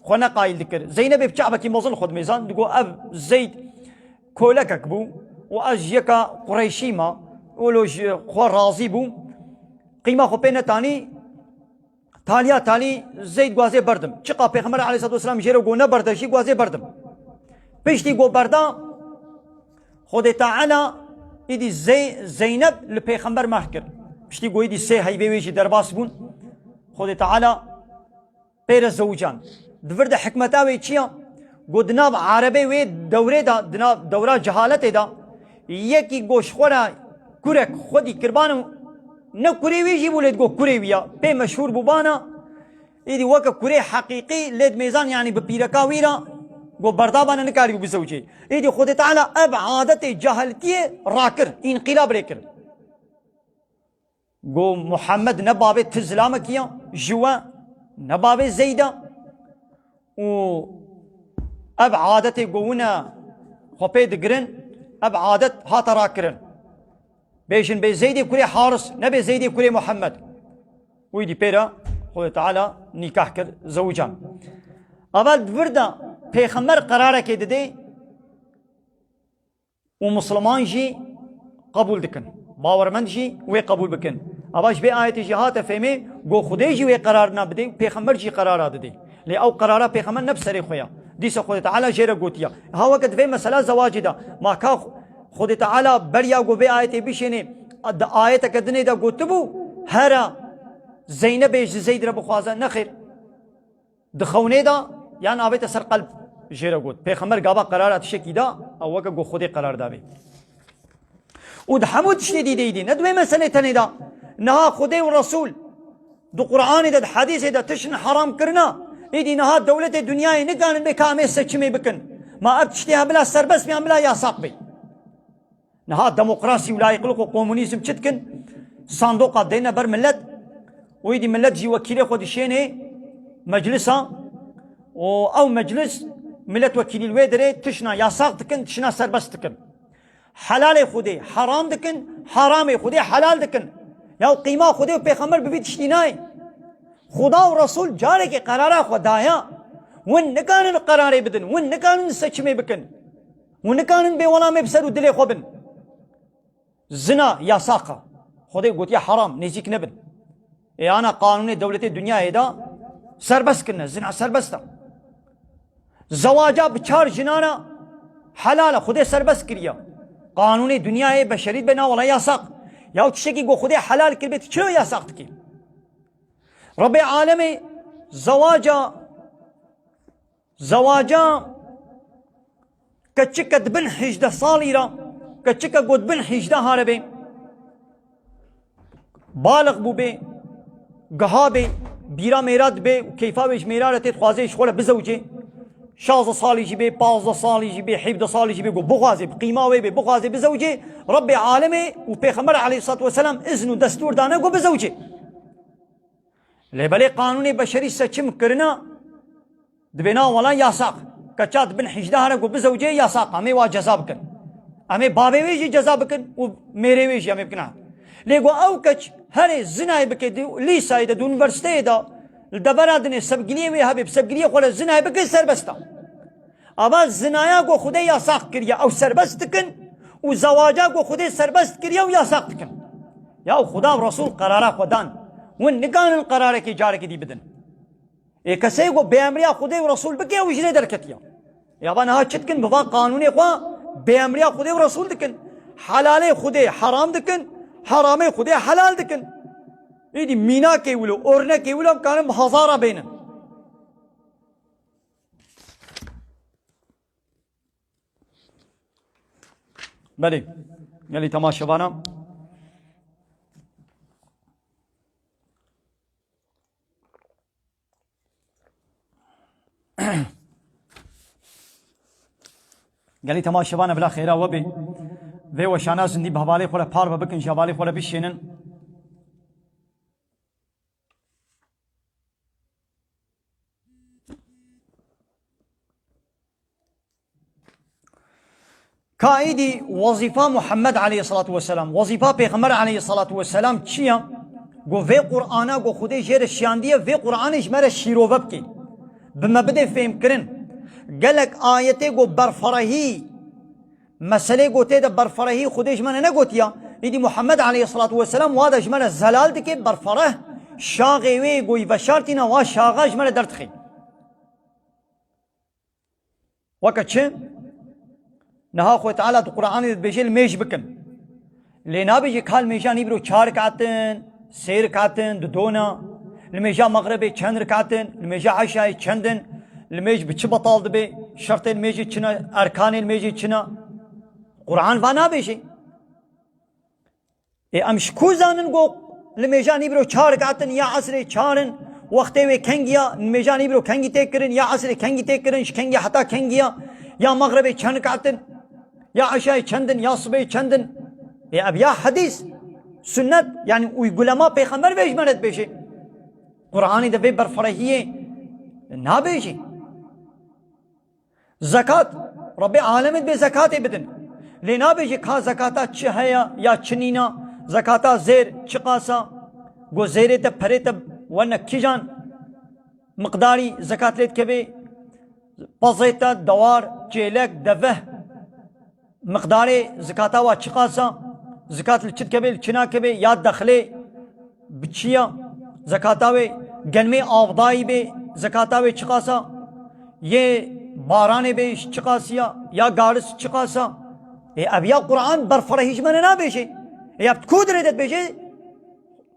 xwe ne qayîl dikir. Zeynebê bi çavekî mezin xwe dimêzan. Digot, "Ev Zeyd kolekek bû û ez ji yeka Qureyşî me. Wilo ji xwe razî bû. Qîma xwe pê netanî, Taliya talî Zeyd guazê berdim. Çiqa Pêxember aleyhissalatu vesselam jê re go neberde jî guazê berdim. Piştî go berda, Xwedê Teala îdî Zey-, Zeyneb li Pêxember mehr kir. Piştî go îdî sê heyvê wê jî derbas bûn. Xwedê Teala pê re zewican. Di vir de hikmeta wê çi ya? Go di nav erebê wê dewrê de, di nav dewra cehaletê de, yekî go ji xwe re kurek xwedî kirbano, ne kurê wê jî bû lê digo kurê wî ya. Pê meşhûr bûbana, îdî weke kurê heqîqî lê di mêzan, yanî bi pîreka wî re go berdabane nikarîbû bizewicê. Îdî Xwedê Teala ev adetê cahiltiyê rakir, înqîlab lê kir. Go Muhammed ne bavê ti zilamekî ya, ji we ne bavê Zeyda. Û ev adetê go wine xwe pê digirin, ev adet hate rakirin. Bêjin bê Zeydê kurê Haris, ne bê Zeydê kurê Muhammed. Wî dî pê re Xwedê Teala nîkah kir, zewican. Evel di vir de Pêxember qerarekê didê, û Misliman jî qebûl dikin. Bawermend jî wê qebûl bikin. Ava ji vê ayetê jî hate fêmê, go Xwedê jî wê qerarina bidê û Pêxember jî qerara didê. Lê ew qerara Pêxember ne bi serê xwe ya. Dîsa Xwedê Teala jê re gotiya. Ha weke di vê mesela zewacê de. Ma ka Xwedê Teala beriya go vê ayetê bişênê, di ayeteke dinê de gotibû, hera Zeynebê ji Zeyd re bixwaze. Nexêr. Di xewnê de yan avête ser qelb jê re got. Pêxember gava qerara tişekî da, ew weke go Xwedê qerar dabê. Û di hemû tiştê dî de îdî, ne di wê meselê tenê de. Niha Xwedê û Resul di Qur'anê de, di hedîsê de tiştin heram kirina, îdî niha dewletê dinyayê nikarin bê ka em ê seçimê bikin. Ma ev tiştê hem bila serbest bê, hem bila yasaq bê. Niha demokrasî û layîqlik û komunîzm çi dikin? Sandoqa dêne ber millet û îdî millet jî wekîlê xwe dişênê meclisa û ew meclis millet wekîlî li wê dirê tişna yasax dikin, tişna serbest dikin. Helalê Xwedê heram dikin, haramê Xwedê helal dikin. Ya qîma Xwedê û Pêxember bi vî tiştî nayê. Xuda û Resul carekê qerara xwe daya. Win nikarin qerarê bidin, win nikarin seçimê bikin. Hûn nikarin bê welamê bi ser û dilê xwe bin. Zina yasaqa. Xwedê gotiye heram, nêzîk nebin. Ê ana qanûnê dewletê dinyayê de serbest kirine, zina serbest e. Zewaca bi çar jinana helal e, Xwedê serbest kiriye. Qanûnê dinyayê beşerî dibe na wela yasaq. Ya tiştekî ku Xwedê helal kiribê, tu çilo yasaq dikî? Rebê alemê zewaca Zewaca keçike di bin hejdeh salî ra, keçike got bin hejdeh hare bê, balix bûbê, giha bê, bîra mêra dibê û keyfa wê ji mêra re tê, dixwazê ji xwe re bizewicê. Şazdeh salî jî bê, pazdeh salî jî bê, hevdeh salî jî bê, got bixwazê, bi qîma wê bê, bixwazê bizewicê, Rebbê alemê û Pêxember aleyhissalatu vesselam izn û destûr dane, got bizewicê. Lê belê qanûnê beşerî seçim kirina, dibê na wela yasaq. Keça di bin hejdeh re ku bizewicê yasaq, em ê wa ceza bikin. Em ê bavê wê jî ceza bikin û mêrê wê jî em ê bikin. Lê ku ew keç herê zinayê bike di lîsayê de, di unîversîteyê de, li devera dinê sevgiliyê wê hebe, bi sevgiliyê xwe re zinayê bike, serbest e. Ava zinaya ku Xwedê yasax kiriye, ew serbest dikin û zewaca ku Xwedê serbest kiriye, ew yasax dikin. Ya Xweda û Resul qerara xwe dan. Win nikarin qerarekê carekê dî bidin. Ê kesê ku bêemriya Xwedê û Resul bike, ew ji lê derketiye. Ya va niha çi dikin? Bi va qanûnê xwe bêemriya Xwedê û Resul dikin. Helalê Xwedê heram dikin, heramê Xwedê helal dikin. Êdî mînakê wilo, ornekê wilo em karin bi hezara bênin. Belê, gelî temaşevana. Gelî temaşevana bila xêra we bê. Vê weşana zindî bi hevalê xwe re parve bikin, ji hevalê xwe re bişênin. Ka êdî wezîfa Muhammed aleyhissalatu vesselam, wezîfa Pêxember aleyhissalatu vesselam çi ya? Go vê Qur'ana go Xwedê jê re şiyandiye, vê Qur'anê ji me re şîrove bike. Bi me bide fêhmkirin. Gelek ayetê go berferehî, meselê go tê de berferehî Xwedê ji me re negotiya. Êdî Muhammed aleyhissalatu vesselam wa de ji me re zelal dike, berfereh. şaxê wê ku wî veşartîne, wa şaxa ji me re derdixê. Weke çi? Niha Xwedê Teala di Qur'anê de dibêje, limêj bikin. Lê nabêje ka limêja nîvro çar rekatin, sê rekatin, didona. Limêja mexrebê çend rekatin, limêja eşayê çend in, limêj bi çi betal dibe, şertê limêjê çi ne, erkanê limêjê çi ne. Qur'an va nabêje. Ê, em ji ku zanin ku limêja nîvro çar rekatin ya esrê çar in, wextê wê kengî ya, limêja nîvro kengî tê kirin, ya esrê kengî tê kirin, ji kengî heta kengî ya, ya mexrebê çend rekatin, ya eşayê çend in, ya sibê çend in? Ê, ev ya hedîs, sunnet, yanî uygulama pêxember vê ji me re dibêje. Qur'anê de vê berfirehiyê nabêje. Zekat, Rebbê alemê dibê zekatê bidin. Lê nabêje ka zekata çi heye ya çi nîna, zekata zêr çiqas a, go zêrê te perê te wene kîjan miqdarî zekat lê dikeve, pezê te, dewar, çêlek, deveh, miqdarê zekata wa çiqas a, zekat li çi dikeve, li çi nakeve, ya dexlê, bi çi ya? Zekata wê, gelmê avdayî bê, zekata wê çiqas a? Yê baranê bê çiqas ya? Ya garis çiqas a? Ê, ev ya Qur'an berfirehî ji me re nabêje. Ê, ev ku dirê de dibêje?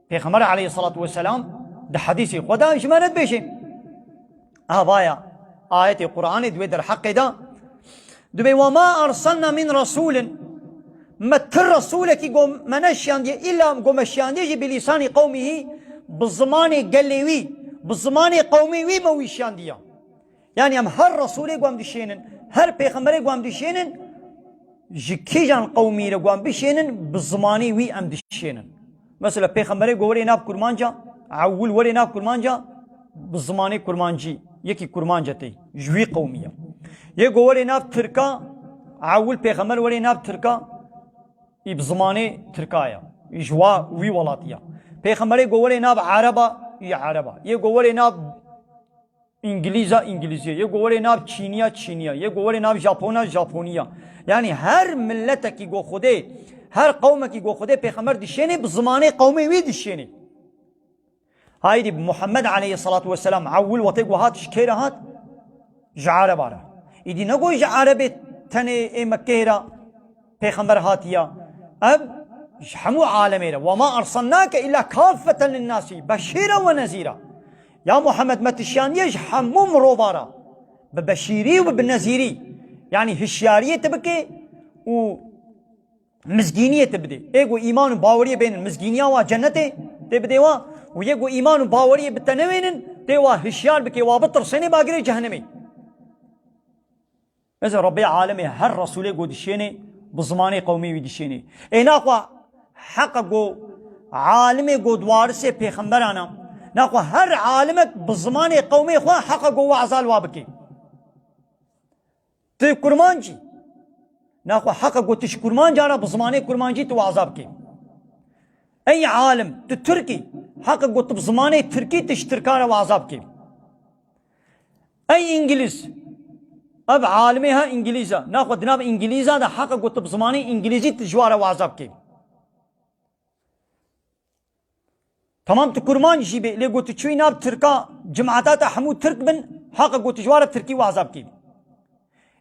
Pêxember aleyhissalatu vesselam di hedîsê xwe de ji me re dibêje. Avaya ayetê Qur'anê di wê derheqê de Dibê, "Ve ma erselna min rasulin." Me ti resulekî go me neşiyandiye, îlla go me şiyandiye jî bi lîsanî qewmihî, bi zimanê gelê wî, bi zimanê qewmê wî me wî şiyandiya. Yanî em her resulê go em dişênin, her pêxemberê go em dişênin, ji kîjan qewmî re go em bişênin, bi zimanê wî em dişênin. Mesela pêxemberê go werê nav kurmanca, ewil werê nav kurmanca, bi zimanê kurmancî, yekî kurmanca tê, ji wî qewmî ye. Yê go werê nav tirka, ewil pêxember werê nav tirka, î bi zimanê tirka ye, î ji wa wî welatî ye. Pêxemberê go werê nav ereba, î ereba. Yê go werê nav Îngilîza, Îngilîzî ye. Yê ku werê nav Çîniya, Çîniya. Yê ku werê nav Japona, Japoniya. Yanî her miletekî ku Xwedê, her qewmekî ku Xwedê pêxember dişênê, bi zimanê qewmê wî dişênê. Haydî Muhammed aleyhissalatu vesselam ewil wextê ku hat ji kê re hat? Ji Ereba re. Îdî ne ku ji Erebê tenê ê Mekkeyê re pêxember hatiya. Ev ji hemû alemê re. "Ve ma ersennake illa kaffeten linnasî beşîra ve nezîra." Ya Muhammed, me tu şiyandiye ji hemû mirova re. Bi beşîrî û bi nezîrî. Yanî hişyariyê tu bike û mizgîniyê tu bidê. Ê ku îman û baweriyê bênin, mizgîniya wa cennetê tê bidê wa. Û yê ku îman û baweriyê bi te newênin, tê wa hişyar bike, wa bitirsênê bagirê cehennemê. Mesela Rebbê alemê her Resûlê ku dişênê, bi zimanê qewmê wî dişênê. Ê naxwe heqa ku alimê ku di warisê pêxemberan a, naxwe her alimek bi zimanê qewmê xwe heqa ku we'za li wa bike. Tu kurmanc î, naxwe heqa ku tu ji kurmancan re bi zimanê kurmancî tu we'za bike. Ey alim, tu tirk î, heqa ku tu bi zimanê tirkî tu ji tirkan re we'za bike. Ey îngilîz, ev alimê ha îngilîz e. Naxwe di nav îngilîzan de heqa ku tu bi zimanê îngilîzî tu ji wan re we'za bikî. Temam, tu kurmanc jî bê, lê ku tu çûyî nav tirka, cimata te hemû tirk bin, heqa ku tu ji wan re tirkî we'za bikî.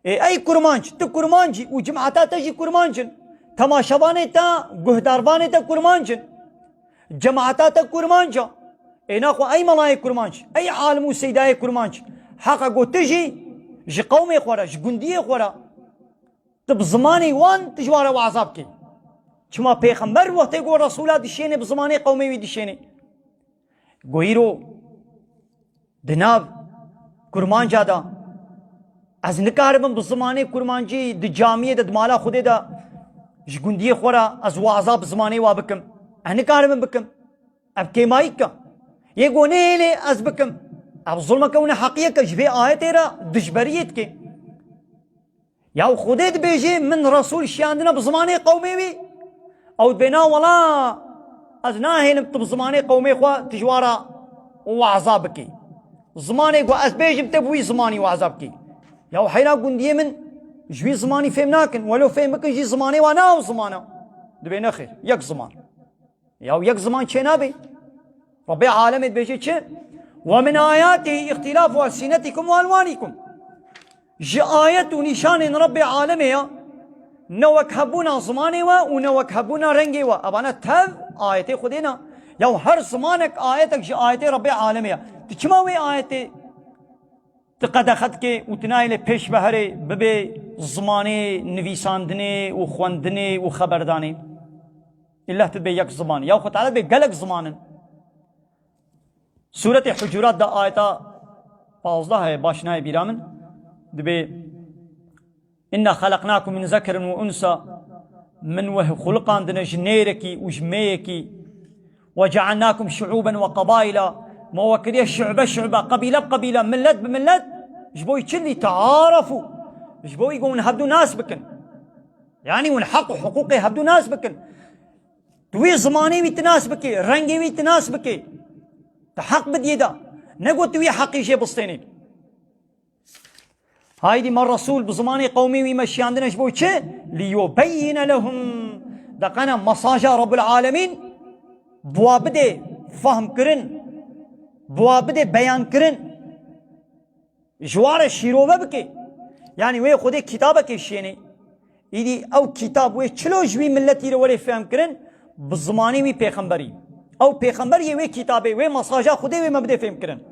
Ê, ey kurmanc, tu kurmanc î û cimata te jî kurmanc in. Temaşevanê te, guhdarvanê te kurmanc in. Cemaata te kurmanc e. Ê naxwe ey melayê kurmanc, ey alim û seydayê kurmanc, heqa ku tu jî ji qewmê xwe re, ji gundiyê xwe re, tu bi zimanê wan tu ji wan re we'za bikî. Çima pêxember wextê ku Resûla dişênê bi zimanê qewmê wî dişênê. Go îro di nav kurmanca de ez nikaribim bi zimanê kurmancî di camiyê de, di mala Xwedê de ji gundiyê xwe re ez we'za bi zimanê wa bikim. Ez nikaribim bikim. Ev kêmayîk e. Yê ku nehêlê ez bikim. Ev zulmeke û neheqiyek e, ji vê ayetê re dijberiyê dike. Ya Xwedê dibêje, min Resûl şiyandine bi zimanê qewmê wî. Ew dibê, na wela, ez nahêlim tu bi zimanê qewmê xwe tu ji wan re we'za bikî. Zimanê ku ez bêjim te bi wî zimanî we'za bikî. Ya heyra gundiyê min ji wî zimanî fêm nakin. Welo fêm bikin jî zimanê wan ne ew ziman e. Dibê nexêr, yek ziman. Ya yek ziman çênabe. Rebbê alemê dibêje çi? "Ve min ayatihi ihtilafu elsinetikum ve elwanikum." Ji ayet û nîşanên Rebbê alemê ya, ne wek hebûna zimanê we û ne wek hebûna rengê we. Evane tev ayetê Xwedê ne. Ya her zimanek ayetek ji ayetê Rebbê alemê ya. Tu çima wê ayetê tu qedexe dikê û tu nayê lê pêş ve herê bibê zimanê nivîsandinê û xwendinê û xeberdanê? Îlla tu dibê yek ziman. Ya Xwe Teala dibê gelek ziman in. Sûretê Hucurat de ayeta pazdeh heye, baş nayê bîra min. Dibê, "Inna xelaqnakum min zekerin ve unsa." Min we xuliqandine ji nêrekî û ji mêyekî. "Ve cealnakum şuuben ve qabaila." Me we kiriye şu'be şu'be, qebîle bi qebîle, millet bi millet. Ji bo wî çi? "Li tearafu." Ji bo wî ku hûn hevdu nas bikin. Yanî hûn heq û hiqûqê hevdu nas bikin. Tu wî zimanê wî tu nas bikê, rengê wî tu nas bikê. Tu heq bidiyê de. Ne got tu wî heqî jê bistênê. Haydî me Resûl bi zimanê qewmê wî me şiyandine ji bo çi? "Liyubeyyine lehum." Deqene mesaja Rabbul Alemîn bi wa bidê fehmkirin, bi wa bidê beyankirin. Ji wa re şîrove bike. Yanî wê Xwedê kitabekê şênê. Îdî ew kitab wê çilo ji wî milletî re were fehmkirin, bi zimanê wî pêxemberî. Ew pêxember yê wê kitabê, wê mesaja Xwedê wê me bidê fehmkirin.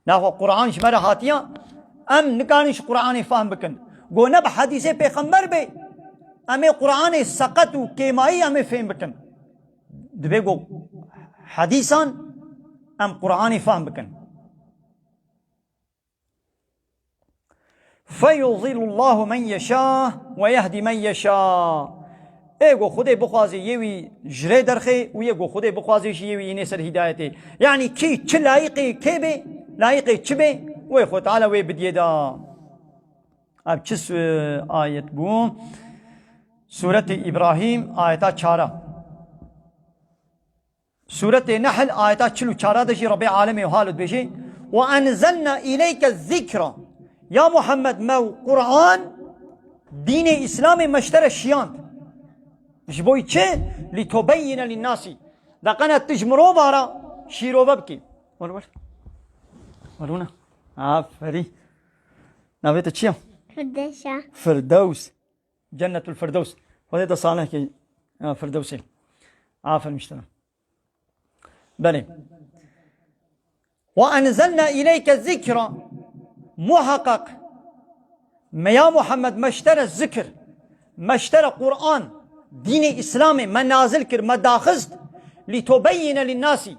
Naxwe Quran ji me re hatiya, em nikarin ji Quranê fehm bikin. Go ne bi hedîsê pêxember bê, em ê Quranê seqet û kêmayî em ê fêm bikin. Dibê go hedîsan em Quranê fehm bikin. "Feyudilullahu men yeşâ ve yehdi men yeşâ." Ê go Xwedê bixwazê yê wî ji rê derxê û yê go Xwedê bixwazê jî yê wî înê ser hîdayetê. Yanî kî çi layiqê kê bê, layiqê çi bê, wê Xwe Teala wê bidiyê da. Ev çi su-, ayet bû? Sûretê Îbrahîm, ayeta çara. Sûretê Nehl, ayeta çil û çara de jî Rebbê alemê halo dibêje, "Ve enzelna ileyke zikra." Ya Muhammed, me Quran, dînê Îslamê me ji te re şiyand. Ji bo çi? "Litubeyyine linnasî." Deqene tu ji mirova re şîrove bikî. Wer wer. Werûne. Aferî. Navê te çi ye? Firdevsa. Firdews. Cennetul Firdews. Xwedê te salih ke, ya, Firdewsê. Aferin ji te re. Belê. "Ve enzelna ileyke zikra." Muhakkak me ya Muhammed me ji te re zikir, me ji te re Quran, dînê Îslamê me nazil kir, me daxist, "litubeyyine linnasî."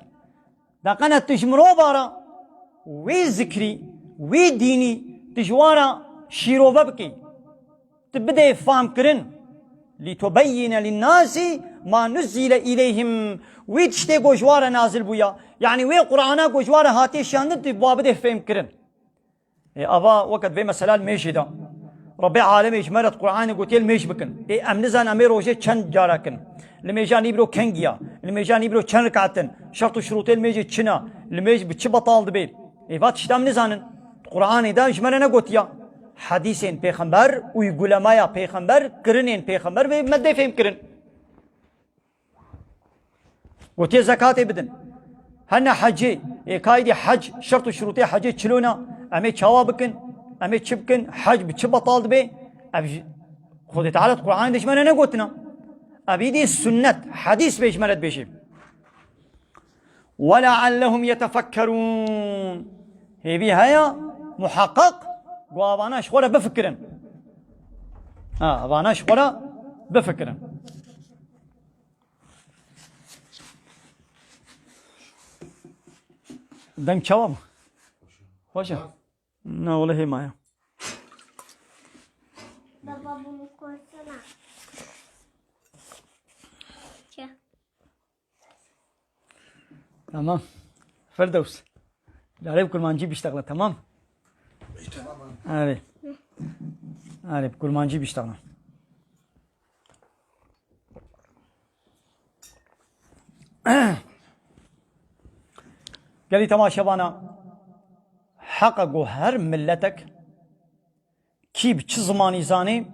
Deqene tu ji mirova re wê zikrî, wê dînî tu ji wan re şîrove bikî. Tu bidê fehmkirin. "Litubeyyine linnasî ma nuzzile ileyhim." Wî tiştê ku ji wan re nazil bûya. Yanî wê Qur'ana ku ji wan re hatiye şiyandin, tu ba bidê fehmkirin. Ê, ava weke vê mesela li mêjê de. Rebbê alemê ji me re di Qur'anê gotiye li mêj bikin. Ê, em nizan em ê rojê çend cara kin. Li mêja nîvro kengiya. Li mêja nîvro çend rekatin. Şert û şurûtê li mêjê çi ne. Li mêj bi çi betal dibe. Ê, va tişta em nizanin. Di Qur'anê de ji me re negotiya. Hedîsên pêxember, uygulemaya pêxember, kirinên pêxember vê me dê fêm kirin. Gotiye zekatê bidin. Hene hecê, ê kaydî hec, şert û şurûtê hecê çilo ne, em ê çawa bikin, em ê çi bikin, hec bi çi betal dibe, ev ji, Xwedê Teala di Qur'anê de ji me re negotina. Ev îdî sunnet, hedîs bê ji me re dibêje. "Ve leallehum yetefekkerûn." Hêvî heye, muheqeq, ku avana ji xwe re bifikirin. Ha, avana ji xwe re bifikirin. Deng çawa bû? Xweş e? Na, wele hê maye. Baba, bunu koysana. Çek. Tamam. Firdevs. Carê bi kurmancî biştexle, tamam? Arê. Arê, bi kurmancî biştexle. Gelî temaşevana, heqa ku her miletek kî bi çi zimanî zanê,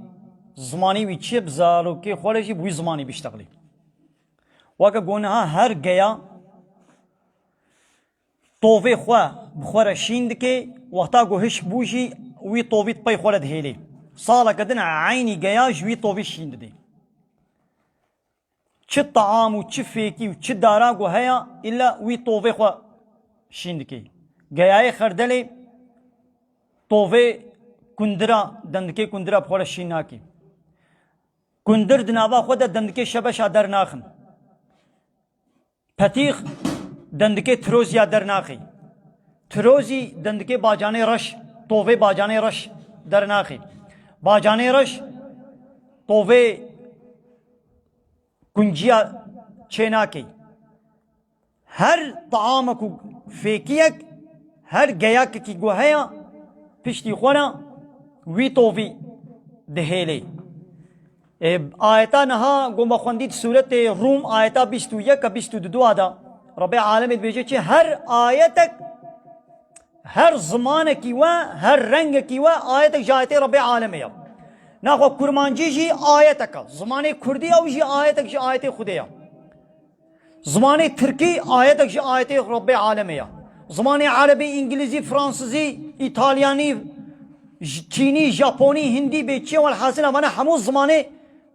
zimanî wî çi ye, bi zarokê xwe re jî bi wî zimanî biştexilî. Weke ku niha her geya tovê xwe bi xwe re şîn dike, wexta ku hişk bû jî wî tovî di pey xwe re dihêlê. Saleke din eynî geya ji wî tovî şîn didê. Çi taam û çi fêkî û çi dara ku heye, îlla wî tovê xwe şîn dike. Geyayê xerdelê tovê kundira, dendikê kundira bi xwe re şîn nake. Kundir di nava xwe de dendikê şebeşa dernaxin. Petîx dendikê tiroziya dernaxê. Tirozî dendikê bacanê reş, tovê bacanê reş dernaxê. Bacanê reş tovê kunciya çênakê. Her taamek û fêkiyek, her geyakekî ku heye, piştî xwe re wî tovî dihêlê. E, ayeta niha ku me xwendî di sûretê Rûm, ayeta bîst û yek a bîst û du de, Rebê alemê dibêje çi? Her ayetek, her zimanekî we, her rengekî we, ayetek ji ayetê Rebê alemê ye. Naxwe kurmancî jî ayetek e. Zimanê kurdî ew jî ayetek ji ayetê Xwedê ye. Zimanê tirkî ayetek ji ayetê Rebbê alemê ye. Zimanê erebî, îngilîzî, fransizî, îtalyanî, j-, çînî, japonî, hindî bê çi ye, welhasil evana hemû zimanê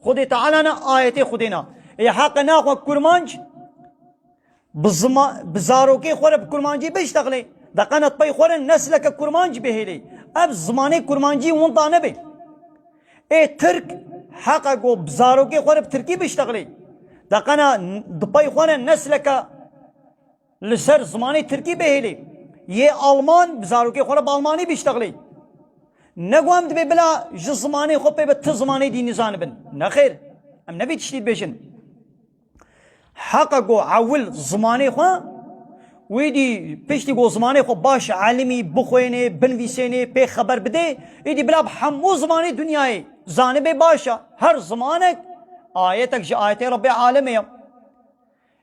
Xwedê Teala ne, ayetê Xwedê ne. Ê heqe naxwe kurmanc bi zima-, bi zarokê xwe re bi kurmancî biştexilê. Deqena di pey xwe re nesleke kurmanc bihêlê. Ev zimanê kurmancî winda nebe. Ê tirk heqa ku bi zarokê xwe re bi tirkî biştexilê. Deqena di pey xwe re nesleke li ser zimanê tirkî bihêlê. Yê alman bi zarokê xwe re bi almanî biştexilê. Ne ku em dibê bila ji zimanê xwe pê bi ti zimanê dî nizanibin. Nexêr. Em ne vî tiştî dibêjin. Heqa ku ewil zimanê xwe, wî dî piştî ku zimanê xwe baş elimî, bixwênê, binivîsênê, pê xeber bidê, îdî bila bi hemû zimanê dinyayê zanibê baş e. Her zimanek ayetek ji ayetê Rebbê alemê ye.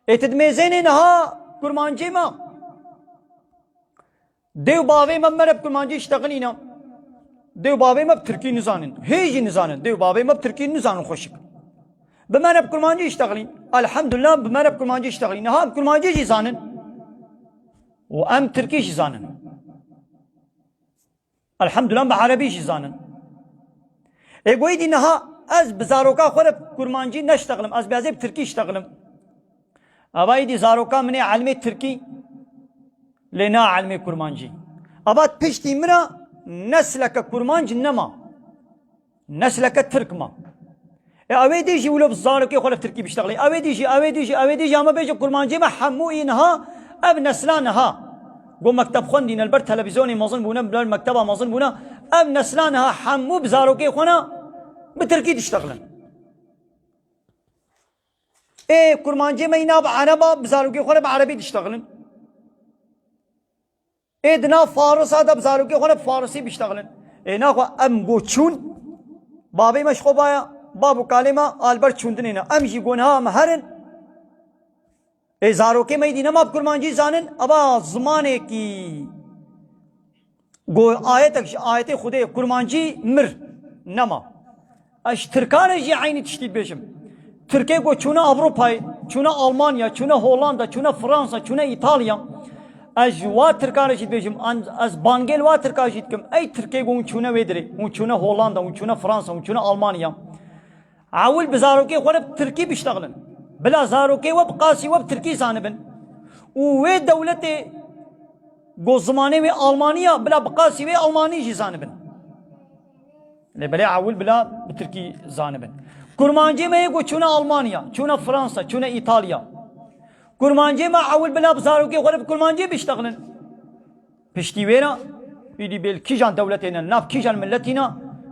Ê ti dimêzênê niha kurmancê me. Dê û bavê me bi me re bi kurmancî ştexilîne. Dê û bavê me bi tirkî nizanin. Hê jî nizanin. Dê û bavê me bi tirkî nizanin xweşik. Bi me re bi kurmancî ştexilîn. Elhamdulillah bi me re bi kurmancî ştexilîn. Niha bi kurmancî jî zanin. Û em tirkî jî zanin. Elhamdulillah bi erebî jî zanin. Ê goyî dî niha ez bi zaroka xwe re bi kurmancî neştexilim. Ez bi ezê bi tirkî ştexilim. Ava îdî zaroka min ê elmê tirkî, lê na elmê kurmancî. Ava piştî min re nesleke kurmanc nema. Nesleke tirk ma. E, ew ê dî jî wilo bi zarokê xwe re tirkî biştexilê. Ew ê dî jî, ew ê dî jî, ew ê dî jî, ama bêje kurmancê me hemû î niha, ev nesla niha. Go mekteb xwendîne, li ber televîzyonê mezin bûne, li ber mekteba mezin bûne. Ev nesla niha hemû bi zarokê xwe re bi tirkî diştexilin. Ê kurmancê me îna bi ereba, bi zarokê xwe re bi erebî diştexilin. Ê di nav farisa de bi zarokê xwe re bi farisî biştexilin. Ê naxwe em go çûn, bavê me ji xwe baya, bab û kalê me a li ber çûndinê ne. Em jî go niha em herin. Ê zarokê me îdî nema bi kurmancî zanin, eva zimanekî Go ayetek ji ayetê Xwedê kurmancî mir, nema. Ez ji Tirkan re jî eynî tiştî dibêjim. Tirkê go çûne Ewropayê, çûne Almanya, çûne Hollanda, çûne Fransa, çûne Îtalya. Ez ji wa Tirkan re jî dibêjim, an-, ez bangêl wa Tirka jî dikim. Ey Tirkê go hûn çûne wê dirê, hûn çûne Hollanda, hûn çûne Fransa, hûn çûne Almanya. Ewil bi zarokê xwe re bi tirkî biştexilin. Bila zarokê we bi qasî we bi tirkî zanibin. Û wê dewletê go zimanê wê almanî ya, bila bi qasî wê almanî jî zanibin. Lê belê ewil bila bi tirkî zanibin. Kurmancê me yê go çûne Almanya, çûne Fransa, çûne Îtalya. Kurmancê me ewil bila bi zarokê xwe re bi kurmancê biştexilin. Piştî wê re, îdî bê li kîjan dewletê ne, li nav kîjan miletî ne,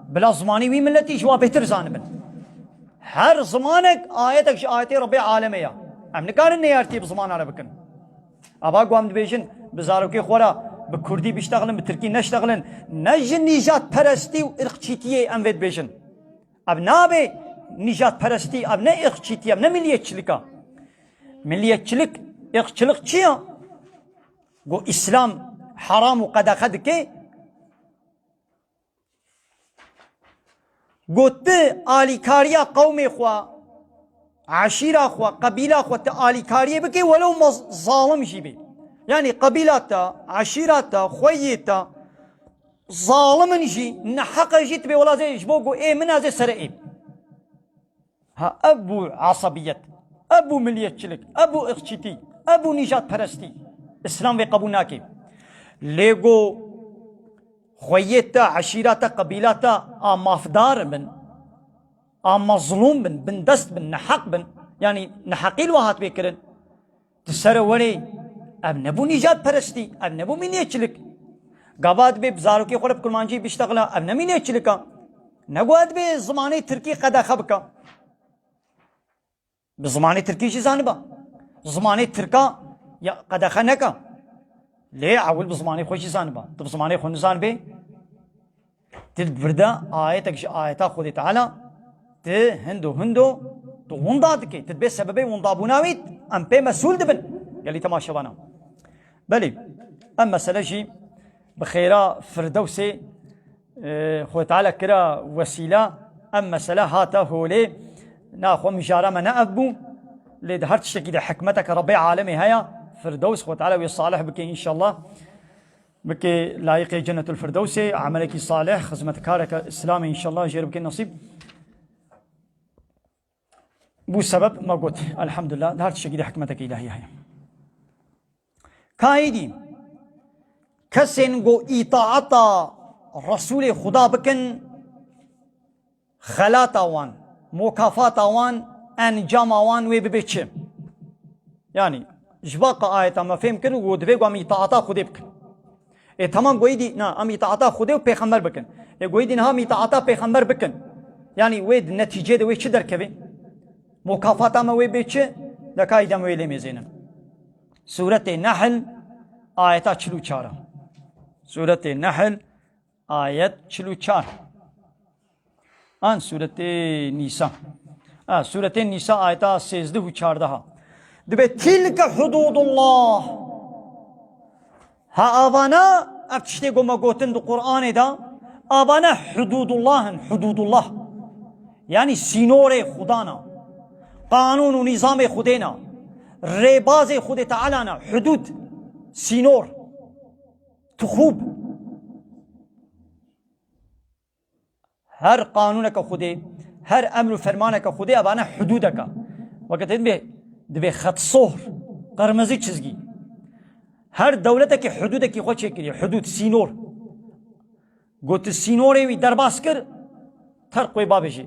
bila zimanê wî miletî ji wa bêtir zanibin. Her zimanek ayetek ji ayetê Rebbê alemê ye. Em nikarin neyartiyê bi zimana re bikin. Ava ku em dibêjin, bi zarokê xwe re bi kurdî biştexilin, bi tirkî neştexilin, ne ji nîjadperestî û irqçîtiyê em vê dibêjin. Ev nabe nîjadperestî, ev ne irqçîtî, ev ne milliyetçilik e. Milliyetçilik, irqçilik çi ye? Go Îslam heram û qedexe dike. Go tu alîkariya qewmê xwe, eşîra xwe, qebîla xwe tu alîkariyê bike, welew mez-, zalim jî bê. Yanî qebîla te, eşîra te, xweyê te, zalim in jî, neheq e jî, tu bê wela zê ji bo ku ê min e zê sere ê. Ha, ev bû esebiyet, ev bû milliyetçilik, ev bû irqçîtî, ev bû nîjadperestî. Îslam vê qebûl nake. Lê ku xweyê te, eşîra te, qebîla te a mafdar bin, a mezlûm bin, bindest bin, neheq bin, yanî neheqî li we hatibê kirin, tu sere werê, ev nebû nîjadperestî, ev nebû milliyetçilik. Gava dibê bi zarokê xwe re bi kurmancî biştexile, ev ne milliyetçilik e. Ne ku dibê zimanê tirkî qedexe bike. Bi zimanê tirkî jî zaniba. Zimanê tirka ya qedexe neke. Lê ewil bi zimanê xwe jî zaniba. Tu bi zimanê xwe nizanibê, tu li vir de ayetek ji ayeta Xwedê Teala, tu hindo hindo tu winda dikê. Tu dibê sebebê windabûna wî em pê mesûl dibin. Gelî temaşevana. Belê, em mesele jî bi xêra Firdewsê, e, Xwedê Teala kira wesîle, em mesele hate holê. Naxwe mijara me ne ev bû. Lê di her tiştekî de hikmeteke Rebbê alemê heye. Firdews Xwedê Teala wê salih bike înşallah. Bike layiqê Cennetul Firdewsê, emelekî salih, xizmetkareke Îslamê înşallah jê re bike nesîb. Bû sebeb me got, elhamdulillah, di her tiştekî de hikmeteke îlahî heye. Ka êdî kesên ku îtaeta Resûlê Xuda bikin, xelata wan, mukafata wan, encama wan wê bibe çi? Yanî, ji va qe ayeta me fêm kir û divê ku em îtaeta Xwedê bikin. Ê, temam, goyî dî, na, em îtaeta Xwedê û Pêxember bikin. Ê, goyî dî niha em îtaeta Pêxember bikin. Yanî, wê di netîcê de wê çi derkeve? Mukafata me wê bê çi? De ka êdî em wê lê mêzênin. Sûretê Nehl, ayeta çil û çar e. Sûretê Nehl, ayet çil û çar. An Sûretê Nîsa. Ha, Sûretê Nîsa ayeta sêzdeh û çardeh. Dibe, "Tilke hududullah." Ha, avana, ev tiştê ku me gotin di Qur'anê de, avana hududullah in, hududullah. Yanî sînorê Xudan e. Qanûn û nîzamê Xwedê ne. Rêbazê Xwedê Teala ne. Hudud. Sînor. Tixûb. Her qanûneke Xwedê, her emr û fermaneke Xwedê, evane hudûdeke. Weke te dibê, dibê xet sohr, qirmizî çizgî. Her dewletekî hudûdekî xwe çêkiriye, hudûd, sînor. Got, tu sînorê wî derbas kir, terq wê bavêjê.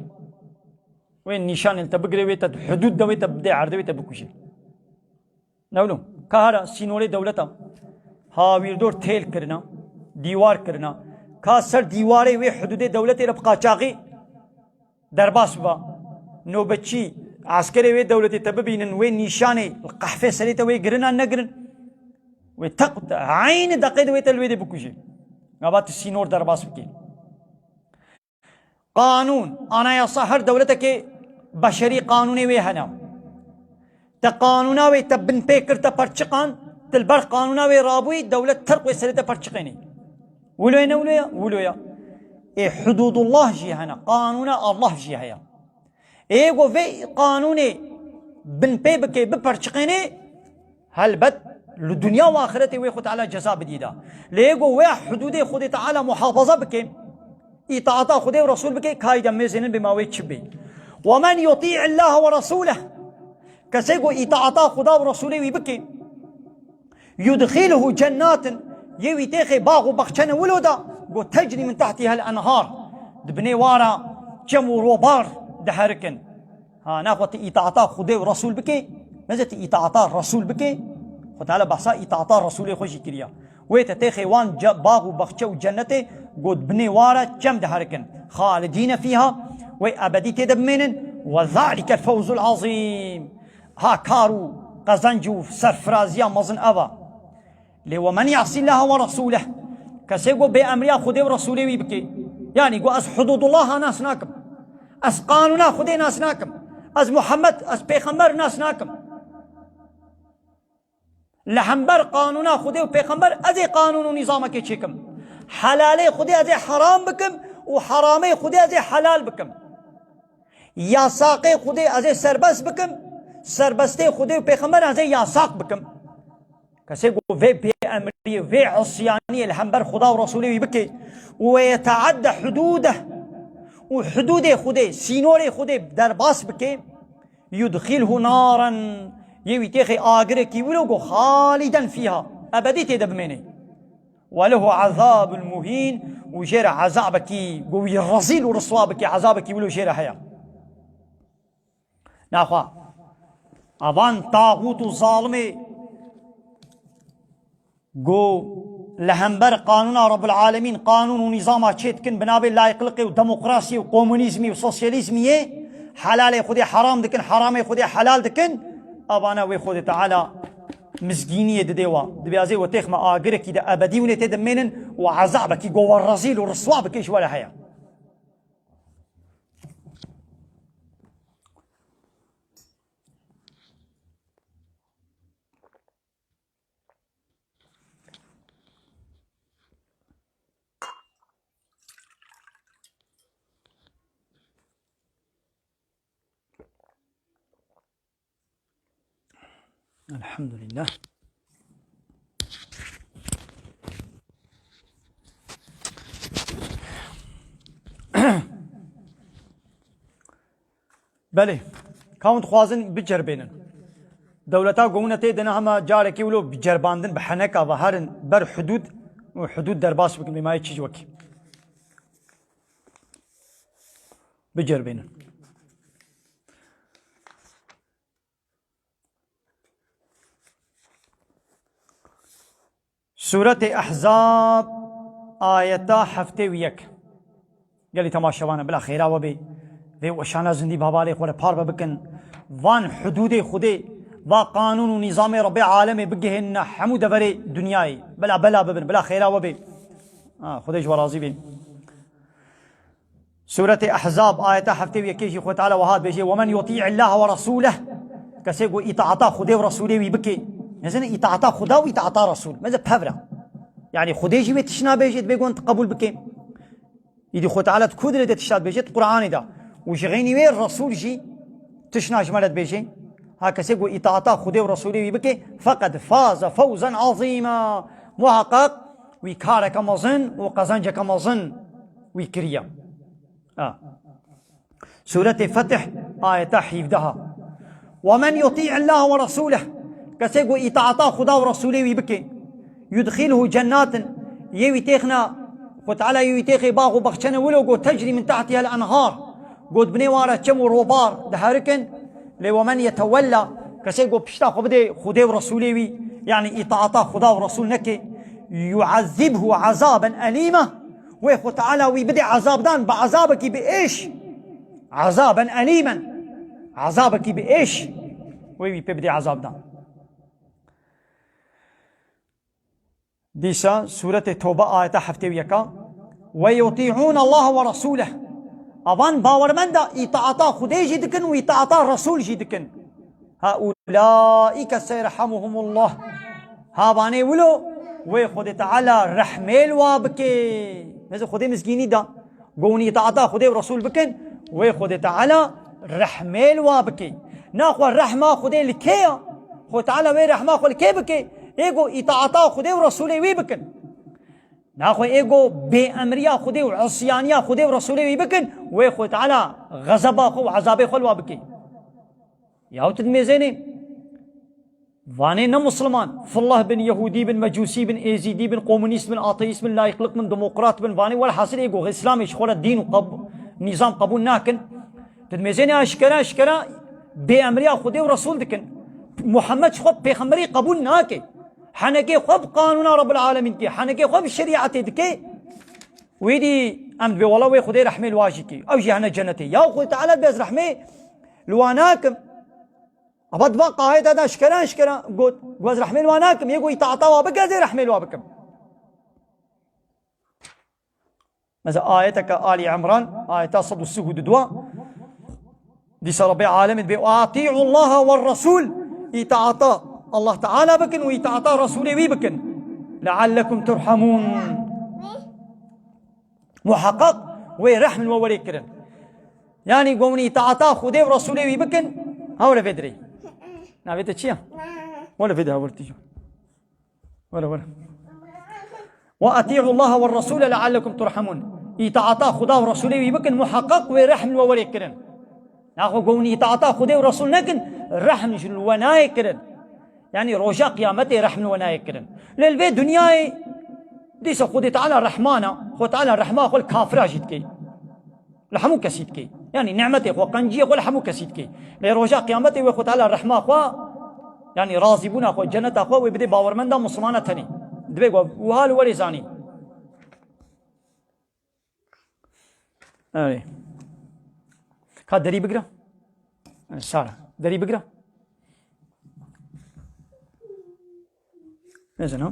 Wê nîşanê li te bigire, wê te hudûd de, wê te bidê erdê, wê te bikujê. Newlo, ka hera sînorê dewleta hawîrdor têl kirina, dîwar kirina. Ka ser dîwarê wê hudûdê dewletê re bi qaçaxî derbas biba. Nobetçî, eskerê wê dewletê te bibînin, wê nîşanê li qehfê serê te wê girin an negirin. Wê teq, eynî deqê de wê te li wê dê bikujê. Gava tu sînor derbas bikê. Qanûn, anayasa her dewletekê beşerî qanûnê wê hene. Te qanûna wê te binpê kir, te perçiqan, tu li ber qanûna wê rabûyî, dewlet terq wê serê te perçiqênî. Wilo ye ne wilo ye? Wilo ye. Ê hudûdullah jî hene, qanûna Allah jî heye. Ê ku vê qanûnê binpê bikê, biperçiqênê, helbet li dinya û axiretê wê Xwedê Teala ceza bidî da. Lê ê ku wê hudûdê Xwedê Teala muhafaza bikê, îtaata Xwedê û Resûl bikê, kayî de mêzênin bê ma wê çi bê. "Ve men yutî Allahe ve Resûleh." Kesê ku îtaata Xweda û Resûlê wî bikê, "yudxilhu cennatin", yê wî têxê bax û baxçene wilo da, got, "tecrî min tehtîhel enhar", di binê wara çem û robar diherikin. Ha, naxwe tu îtaata Xwedê û Resûl bikê, meze tu îtaata Resûl bikê, Xwedê Teala behsa îtaata Resûlê xwe jî kiriya. Wê te têxê wan ce-, bax û baxçe û cennetê, got, "binê wara çem diherikin. Xalidîne fîha", wê ebedî tê de bimênin. "Ve zalikel fewzul azîm." Ha, kar û qezenc û serfiraziya mezin ev a. Lê "ve men ya'sî Allaha ve resûleh", kesê ku bê emriya Xwedê û Resûlê wî bike, yanî ku ez hudûdullaha nas nakim, ez qanûna Xwedê nas nakim, ez Muhammed, ez pêxember nas nakim. Li hember qanûna Xwedê û pêxember ez ê qanûn û nîzamekê çêkim. Helalê Xwedê ez ê heram bikim û heramê Xwedê ez ê helal bikim. Yasaqê Xwedê ez ê serbest bikim, serbestê Xwedê û pêxember ez ê yasaq bikim. Kesê ku vê bêemriyê, vê isyaniyê li hember Xuda û Resûlê wî bike û we yeteadde hudûdeh û hudûdê Xwedê, sînorê Xwedê derbas bike, yudxilhu naran, yê wî têxê agirekî wilo ku xaliden fîha, ebedî tê de bimêne. Ve lehu azabun muhîn, û jê re ezabekî ku wî rezîl û riswa bike, ezabekî wilo jê re heye. Naxwe, evan taxût û zalimê ku li hember qanûna Rabbul Alemîn qanûn û nîzama çê dikin, bi navê layıklıkê û demokrasiyê û komunîzmî û sosyalîzmiyê, helalê Xwedê heram dikin, heramê Xwedê helal dikin, evana wê Xwedê Teala mizgîniyê didê wa. Dibê ez ê we têxme agirekî de ebedî hûn ê tê dimênin û ezabekî ku we rezîl û riswa bike ji we re heye. Elhamdülillah. Belê, ka hûn dixwazin biceribênin. Dewleta ku hûn e tê de ne hema carekê wilo biceribandin, bi heneka ve herin ber hudûd û hudûd derbas bikin, bê mayê çi ji wekî. Biceribênin. Sûretê Ehzab, ayeta heftê û yek. Gelî temaşevana, bila xêra we bê. Vê weşana zindî bi hevalê xwe re parve bikin. Van hudûdê Xwedê, va qanûn û nîzamê Rebbê alemê bigihênine hemû deverê dinyayê. Bila bela bibin, bila xêra we bê. Ha, Xwedê ji we razî bê. Sûretê Ehzab, ayeta heftê û yekê jî Xwedê Teala wiha dibêje, "Wemen yutî'illâhe ve resûleh." Kesê ku îtaata Xwedê û Resûlê wî bike. Mezin îtaata Xweda û îtaata Resûl. Mezin pevra. Yani Xwedê jî wê tişt nabêje, dibê ku hûn qebûl bike. Îdî Xwedê Teala di ku dilê de tişta dibêje, di Qur'anê de. Û ji xeynî wê Resûl jî tişna ji me re dibêje. Ha kesê ku îtaata Xwedê û Resûlê wî bike, feqed faze fewzen azîma. Muhaqqaq wî kareke mezin û qezenceke mezin wî kiriye. Ha. Sûretê Fetih, ayeta hîvdeha. "Wemen yutî'illâhe ve resûleh." Kesê ku îtaata Xuda û Resûlê wî bike, "yudxilhu cennatin." Yê wî têxna, Xwe Teala yê wî têxê bax û baxçene wilo ku tecrî min tehtihel enhar. Ku di binê wan re çem û robar diherikin. Lê "wemen yetewella", kesê ku pişta xwe bide Xwedê û Resûlê wî, yani îtaata Xuda û Resûl neke, "yu'ezzibhu azaben elîma." Wê Xwe Teala wî bide ezabdan, bi ezabekî bi êş. Azaben elîmen. Ezabekî bi êş. Wê wî pê bide ezabdan. Dîsa sûretê Tobe ayeta heftê û yeka. "Ve yutî'ûn Allah ve resûleh." Avan bawermenda îtaata Xwedê jî dikin û îtaata Resûl jî dikin. "Haulâike seyerhamuhumullah." Havanê wilo, wê Xwedê Teala rehmê li wa bike. Meze Xwedê mizgînî da. Go hûn îtaata Xwedê û Resûl bikin, wê Xwedê Teala rehmê li wa bike. Naxwe rehma Xwedê li kê ya? Xwedê Teala wê rehma xwe li kê bike? Ê go îtaata Xwedê û Resûlê wî bikin. Naxwe ê go bêemriya Xwedê û isyaniya Xwedê û Resûlê wî bikin, wê Xwedê Teala xezeba xwe û ezabê xwe li wa bike. Yahu tu dimêzênê. Vanê ne Musliman. Fillah bin, Yehûdî bin, Mecûsî bin, Êzîdî bin, komunîst bin, ateîst bin, layıklık bin, demokrat bin. Vanê welhasil ê ku Îslamê ji xwe re dîn û qab-, nîzam qebûl nakin. Tu dimêzênê aşkera, aşkera bêemriya Xwedê û Resûl dikin. Muhammed ji xwe pêxemberî qebûl nake. Henekê xwe bi qanûna Rabbil Alemîn dike. Henekê xwe bi şerîetê dike. Wî dî em dibê wela wê Xwedê rehmê li wa jî kî. Ew jî hene cenetê. Ya Xwedê Teala dibê ez rehmê li wa nakim. Aba di va qayeta de şikera şikera got, got, "Ez rehmê li wa nakim, yê ku îtaata wa bike, ez ê rehmê li wa bikim." Mesela ayeteke Ali Imran, ayeta sed û sih û du. Dîsa Rabbê alemê dibê, "Ati'u Allah ve Resul." Îtaata Allah Teala bikin û îtaata Resulê wî bikin. "Leallekum turhamun." Muhaqqaq wê rehm li we werê kirin. Yani go hûn îtaata Xwedê û Resûlê wî bikin, ha were vê dirê. Navê te çi ye? Were vê de ha were tîjo. Were, were. "Ve eti'u Allaha ve Resule leallekum turhamun." Îtaata Xuda û Resûlê wî bikin, muheqeq wê rehm li we were kirin. Naxwe go hûn îtaata Xwedê û Resûl nekin, rehm ji li we nayê kirin. Yanî roja Qiyametê rehm li we nayê kirin. Lê li vê dinyayê dîsa Xwedê Teala rehmana, Xwedê Teala rehma xwe li kafira jî dike. Li hemû kesî dike. Yanî nimetê xwe, qenciyê xwe li hemû kesî dike. Lê roja Qiyametê wê Xwedê Teala rehma xwe, yanî razîbûna xwe, ceneta xwe wê bidê bawermenda Mislimana tenê. Divê ku wiha li werê zanî. Erê. Ka derî bigira. Sara. Derî bigira. Nêzana.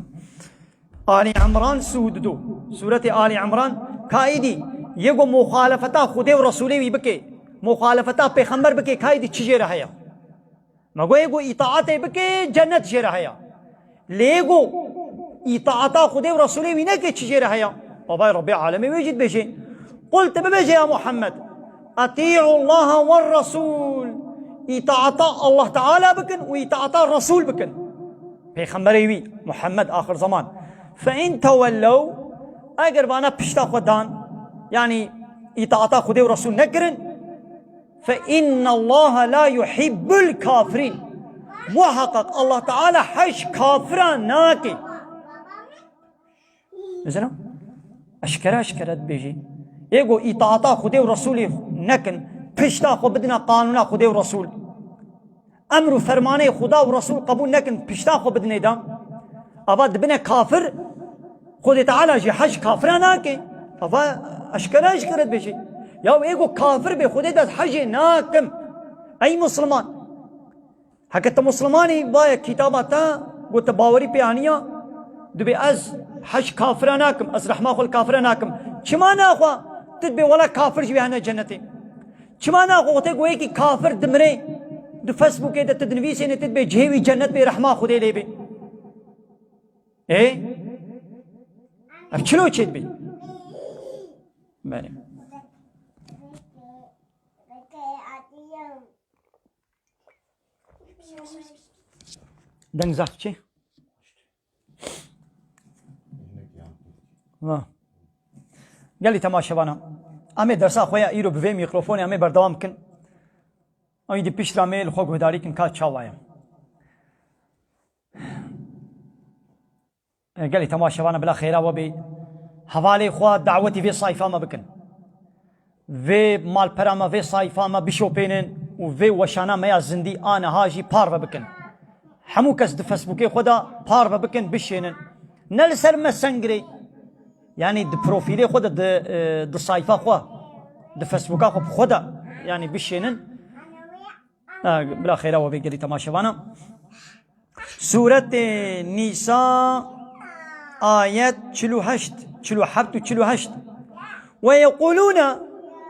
Ali Imran sû û du. Sûretê Ali Imran. Ka êdî yê ku muxalefeta Xwedê û Resûlê wî bike, muxalefeta pêxember bike, ka êdî çi jê re heye? Me got, yê ku îtaatê bike, cennet jê re heye. Lê yê ku îtaata Xwedê û Resûlê wî neke, çi jê re heye? Bavayê Rebbê alemê wê jî dibêje. Qul, tu bibêje ya Muhammed, "Etî'u Allaha ve Resûl." Îtaata Allah Teala bikin û îtaata Resûl bikin. Pêxemberê wî, Muhammed, axir zeman. "Fe in tewellew", eger vana pişta xwe dan, yanî îtaata Xwedê û Resûl nekirin, "Fe innallaha la yuhibbul kafirîn." Muheqeq Allah Teala hej kafira nake. Mesela, eşkere eşkere dibêjî. Ê ku îtaata Xwedê û Resûlê nekin, pişta xwe bidine qanûna Xwedê û Resûl. Emr û fermanê Xuda û Resûl qebûl nekin, pişta xwe bidinê de. Ava dibine kafir, Xwedê Teala jî hej kafira nake. Ava eşkere eşkere dibêjî. Ya ê ku kafir bê, Xwedê de hejê nakim. Ey Musliman. Heke tu Muslimanî, vaye kitaba te, ku tu bawerî pê aniya, dibê ez hej kafira nakim, ez rehma xwe li kafira nakim. Çima naxwe tu dibê wela kafir jî wê hene cennetê? Çima naxwe wextê ku yekî kafir dimrê, di Facebookê de tu dinivîsênê, tu dibê cihê wî cennet bê, rehma Xwedê lê bê? Ê? Ev çilo çê dibê? Belê. Deng zaf çi? Va. Gelî temaşevana. Em ê dersa xwe ya îro bi vê mîkrofonê em ê berdewam bikin. Ew dî piştre em ê li xwe guhdarî kin ka çawa ye. E, gelî temaşevana bila xêra we bê. Hevalê xwe dawetî vê sayfa me bikin. Vê malpera me, vê sayfa me bişopênin û vê weşana me ya zindî a niha jî parve bikin. Hemû kes di Facebookê xwe de parve bikin, bişênin. Ne li ser Messengerê, yanî di profîlê xwe de, di, e, di sayfa xwe, di Facebooka xwe bi xwe de, yanî bişênin. Ha, bila xêra we bê gelî temaşevana. Sûretê Nîsa, ayet çil û heşt, çil û heft û çil û heşt. "Ve yequlûne",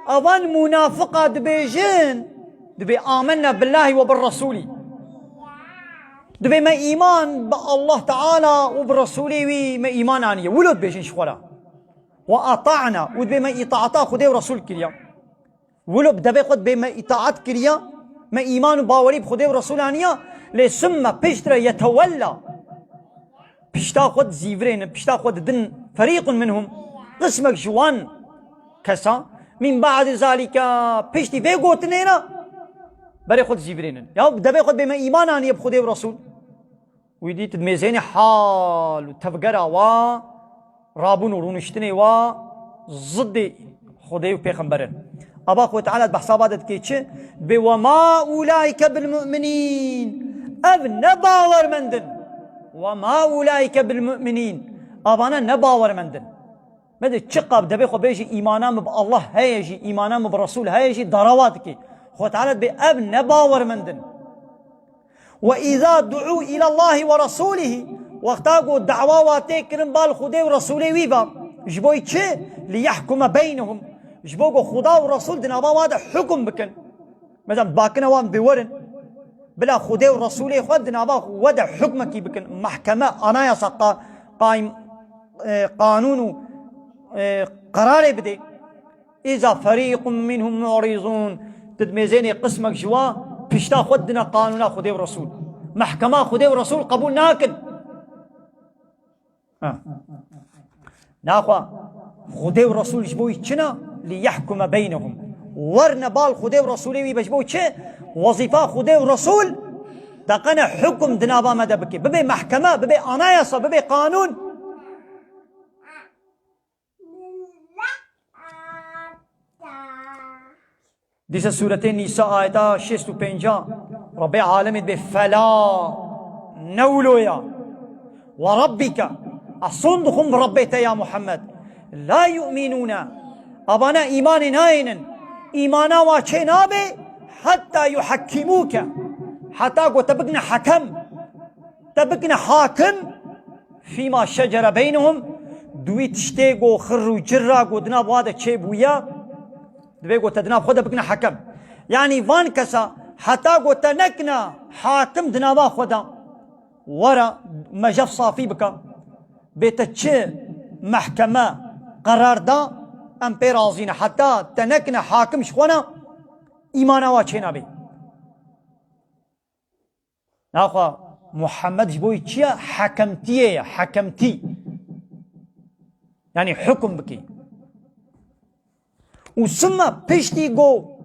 avan munafiqa dibêjin, dibê, "Amennâ billâhi ve bir resûlî." Dibê me îman bi Allah Teala û bi Resûlê wî me îman aniye. Wilo dibêjin ji xwe re. "Ve ata'na", û dibê me îtaata Xwedê û Resûl kiriye. Wilo bi devê xwe dibê me îtaat kiriya, me îman û bawerî bi Xwedê û Resûl aniya, lê summe piştre yetewella. Pişta xwe dizîvirênin, pişta xwe didin ferîqun minhum, qismek ji wan kesa, min ba'di zalika, piştî vê gotinê re berê xwe dizîvirênin. Ya bi devê xwe dibê me îman aniye bi Xwedê û Resûl. Wî dî tu dimêzênê hal û tevgera wa, rabûn û rûniştinê wa ziddê Xwedê û pêxember in. Ava Xwedê Teala di behsa va de dikê çi? Bê "Ve ma ulaike bil mu'minîn." Ev ne bawermend in. "Ve ma ulaike bil mu'minîn." Avana ne bawermend in. Me de çiqa bi devê xwe bêjî îmana min bi Allah heye jî, îmana min bi Resûl heye jî, darawa dike. Xwedê Teala dibê ev ne bawermend in. "Ve îza du'û îlallâhi ve resûlihî", wexta ku dawa wa tê kirin bal Xwedê û Resûlê wî ve, ji bo çi? "Liyehkume beynehum", ji bo ku Xuda û Resûl di nava wa de hukm bikin. Mesela bakine wan bê werin, bila Xwedê û Resûlê xwe di nava we de hukmekî bikin, mehkeme, anayasa, qa-, qaym-, e, qanûn û, e, qerarê bidê. Îza ferîqun minhum mu'rîzûn. Tu dimêzênê qismek ji wa pişta xwe didine qanûna Xwedê û Resûl. Mehkema Xwedê û Resûl qebûl nakin. Ha. Naxwe Xwedê û Resûl ji bo wî çi ne? Liyehkume beynehum. Werne bal Xwedê û Resûlê wî be ji bo çi? Wezîfa Xwedê û Resûl teqene hukm di nava me de bike. Bibe mehkeme, bibe anayasa, bibe qanûn. Dîse sûretê Nîsa ayeta şêst û pênc, Rabbê alemê dibê fela, ne wilo ya. Ve rabbike, ez sond dixwim bi Rabbê te ya Muhammed. La yu'minûne, avana îmanê nayênin. Îmana wa çê nabe, hetta yuhekkimûke, heta ku te bikine hekem, te bikine hakim, fîma şecere beynehum, di wî tiştê ku xir û cira ku di nav wa de çêbûye, divê ku te di nav xwe de bikine hekem. Yanî van kesa heta ku te nekine hakim di nava xwe de, were me jev safî bike, bê te çi mehkeme qerar da, em pê razî ne. Heta te nekine hakim ji xwe ne, îmana wa çênabe. Naxwe Muhammed ji bo wî çi ye? Hekemtiyê ye, hekemtî. Yanî hukum bikî. Û sima piştî ku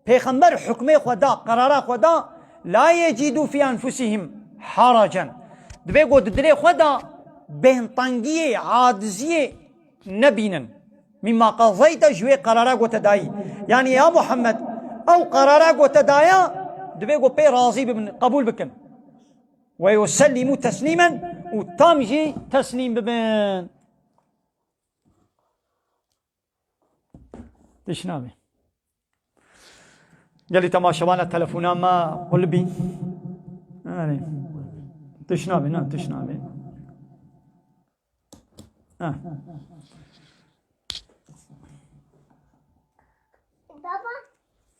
pêxember hukmê xwe da, qerara xwe da, la yecîdû fî enfusihim haracen. Divê ku di dilê xwe de bêhntengiyê, aciziyê nebînin. Mîma qezeyte ji wê qerara ku te dayî. Yanî ya Muhammed, ew qerara ku te daya, divê ku pê razî bibin, qebûl bikin. Ve yusellîmû teslîmen, û tam jî teslîm bibin. Tişt nabê. Gelî temaşevana telefona me qulibî. Erê. Tişt nabê, na, tişt nabê. Ha.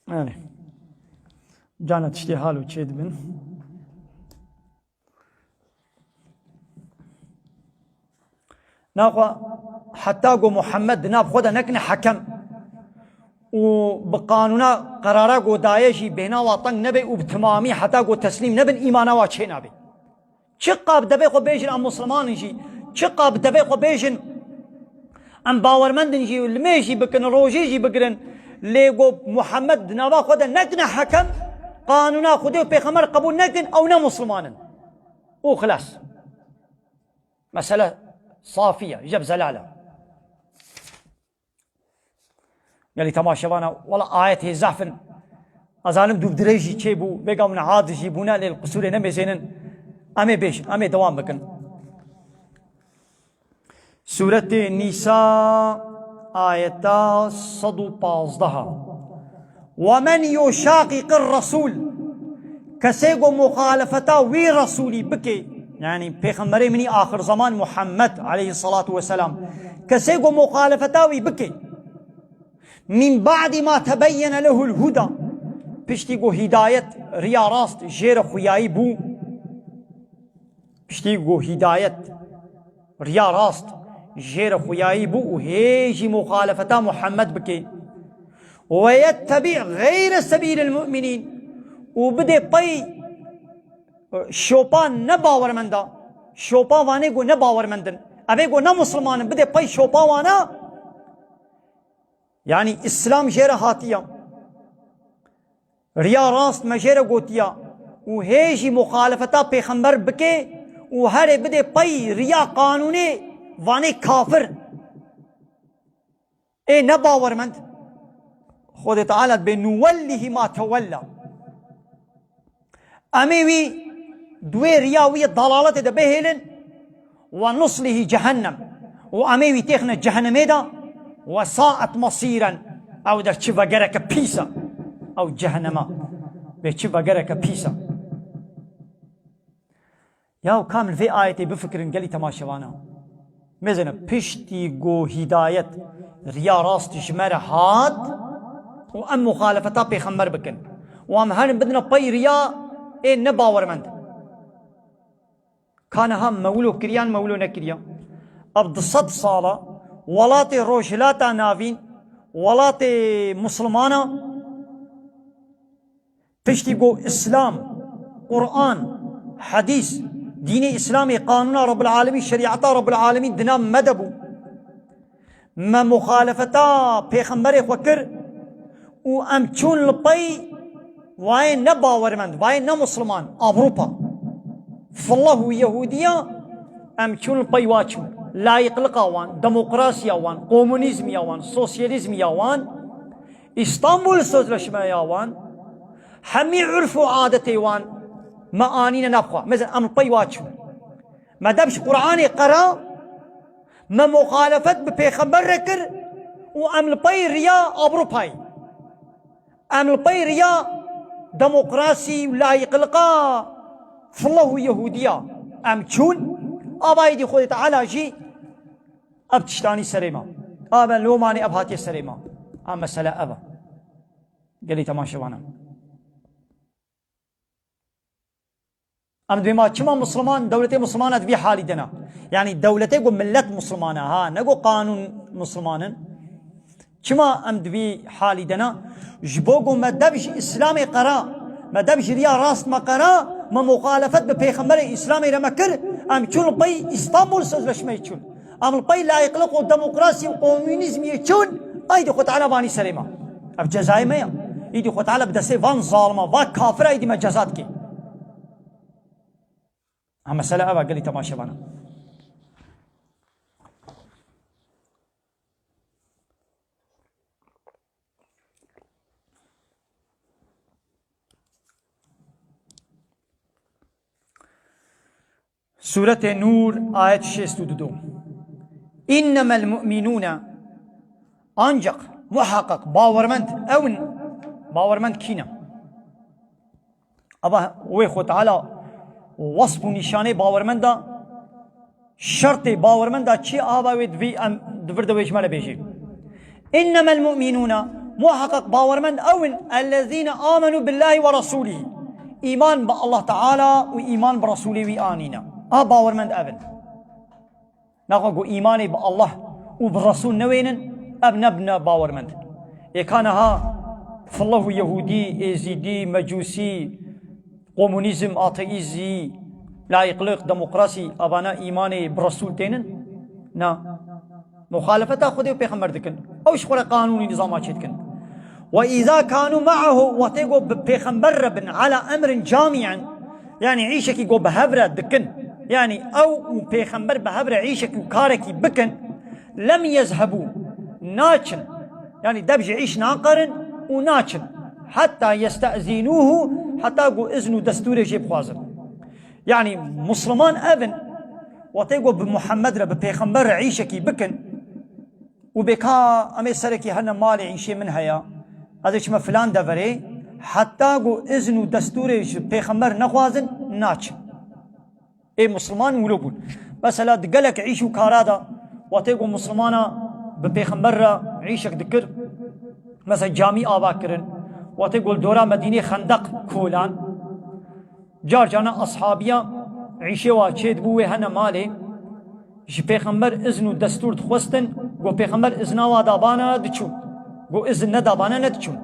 Erê. Cana tiştê hal û çê dibin. Naxwe heta ku Muhammed di nav xwe de nekine hekem û bi qanûna qerara ku daye jî bêhna wa teng nebe û bi timamî heta ku teslîm nebin, îmana wa çê nabe. Çiqa bi devê xwe bêjin em Musliman in jî, çiqa bi devê xwe bêjin em bawermend in jî û limê jî bikin, rojî jî bigirin, lê ku Muhammed di nava xwe de nekine hekem, qanûna Xwedê û pêxember qebûl nekin, ew ne Musliman in. Û xilas. Mesele safî ye, jeb zelal e. Gelî temaşevana, wela ayetê zehf in. Ez zanim dû bi dirêj jî çêbû, bêga min ad jî bûne, lê li qisûrê nemêzênin. Em ê bêjin, em ê dewam bikin. Sûretê Nîsa, ayeta sed û pazdeh. "Ve men yuşaqiqir Resûl." Kesê ku muxalefeta wî Resûlî bike, yanî Pêxemberê min î axir zeman Muhammed aleyhisselatu vesselam, kesê ku muxalefeta wî bike, "min ba'di ma tebeyyene lehul huda", piştî ku hîdayet, riya rast, jê re xuyayî bû, piştî ku hîdayet, riya rast, jê re xuyayî bû û hê jî muxalefeta Muhammed bike. "Ve yettebi' geyre sebîlil mu'minîn", û bidê pey şopa ne bawermenda, şopa vanê ku ne bawermend in, evê ku ne Musliman in, bidê pey şopa wana. Yanî Îslam jê re hatiya. Riya rast me jê re gotiya û hê jî muxalefeta pêxember bike û herê bidê pey riya qanûnê, vanê kafir. Ê ne bawermend. Xwedê Teala dibê, "Nuwellihî ma tewella." Em ê wî di wê riya wî yê dalaletê de bihêlin, "Ve nuslihî cehennem." Û em ê wî têxine cehennemê de, "Ve saet masîren." Ew der çi vegereke pîs e. Ew cehennema. Vê çi vegereke pîs e. Ya kamil vê ayetê bifikirin gelî temaşevana. Mêzene piştî ku hîdayet, riya rast ji me re hat û em muxalefeta pêxember bikin û em herin bidine pey riya ê ne bawermend. Ka niha me wilo kiriyan, me wilo nekiriya. Ev du sed sala welatê Rojhilata Navîn, welatê Muslimana, piştî ku Îslam, Quran, Hedîs, Dînê Îslamê, qanûna Rabbil Alemîn, şerîeta Rabbil Alemîn dina me de bû. Me muxalefeta pêxemberê xwe kir û em çûn li pey wayê ne bawermend, wayê ne Musliman, Avrupa. Fillah û Yehûdiya, em çûn li pey wa çûn. Layîqliqa wan, demokrasiya wan, komunîzmiya wan, sosyalîzmiya wan, Îstanbul Sözleşmeya wan, hemî urf û adetê wan me anîne nav xwe. Mesela em li pey wa çûn. Me dev ji Qur'anê qera, me muxalefet bi pêxember re kir û em li pey riya Ewropayê. Em li pey riya demokrasî û layîqliqa fillah û Yehûdiya em çûn. Ava êdî Xwedê Teala jî ev tiştanî serê me. Ava lomanê ev hatiye serê me. A mesele ev e. Gelî temaşevana. Em dibê ma çima Musliman, dewletê Muslimana di vî halî de ne? Yanî dewletê ku millet Musliman e, ha, ne ku qanûn Musliman in. Çima em di vî halî de ne? Ji bo ku me dev ji Îslamê qera, me dev ji riya rast me qera, me muxalefet bi pêxemberê Îslamê re me kir, em çûn li pey Îstanbul Sözleşmeyê çûn. Em li pey layîqliq û demokrasî û komunîzmiyê çûn, aydî Xwe Teala vanî serê me. Ev cezayê me ye. Îdî Xwe Teala bi destê van zalima, va kafira îdî me ceza dike. Ha, mesele ev e, gelî temaşevana. Sûretê Nûr, ayet şêst û du. Înnemel mu'minûne, ancak, muhakkak, bawermend, ew in, bawermend kî ne? Ava wê Xwe Teala wesf û nîşanê bawermenda, şertê bawermenda çi ava wê di vî em, di vir de wê ji me re bêjê. Înnemel mu'minûne, muhakkak bawermend ew in, ellezîne amenû billahî ve resûlihî. Îman bi Allah Teala û îman bi Resûlê wî anîne. A bawermend ev in. Naxwe ku îmanê bi Allah û bi Resûl newênin, ev nebine bawermend. Êka niha fillah û Yehûdî, Êzîdî, Mecûsî, komunîzm, ateîzî, layîqliq, demokrasî, avana îmanê bi Resûl tênin? Na. Muxalefeta Xwedê û Pêxember dikin. Ew ji xwe re qanûnî nizama çêdikin. Ve îza kanu ma'ahu, wextê ku bi Pêxember re bin, ala emrin camî'in, yanî îşekî ku bi hev re dikin, yanî ew û Pêxember bi hev re îşekî û karekî bikin, lem yezhebû, naçin, yanî dev ji îş naqerin û naçin, heta yeste'zînûhu, heta ku izn û destûrê jê bixwazin. Yanî Musliman ev in, wextê ku bi Muhammed re, bi Pêxember re îşekî bikin û bê ka em ê serekî hene malê îşê min heye, ez ê çime filan deverê, heta ku izn û destûrê ji Pêxember nexwazin, naçin. Ê Musliman wilo bûn. Mesela di gelek îş û kara de, wextê ku Muslimana bi Pêxember re îşek dikir, mesela camî ava kirin, wextê ku li dora Medînê xendeq kolan, Car carna ashabiya îşê wa çêdibû wê hene malê, ji Pêxember izn û destûr dixwestin, got Pêxember izna wa dabana diçûn. Got izn nedabana nediçûn.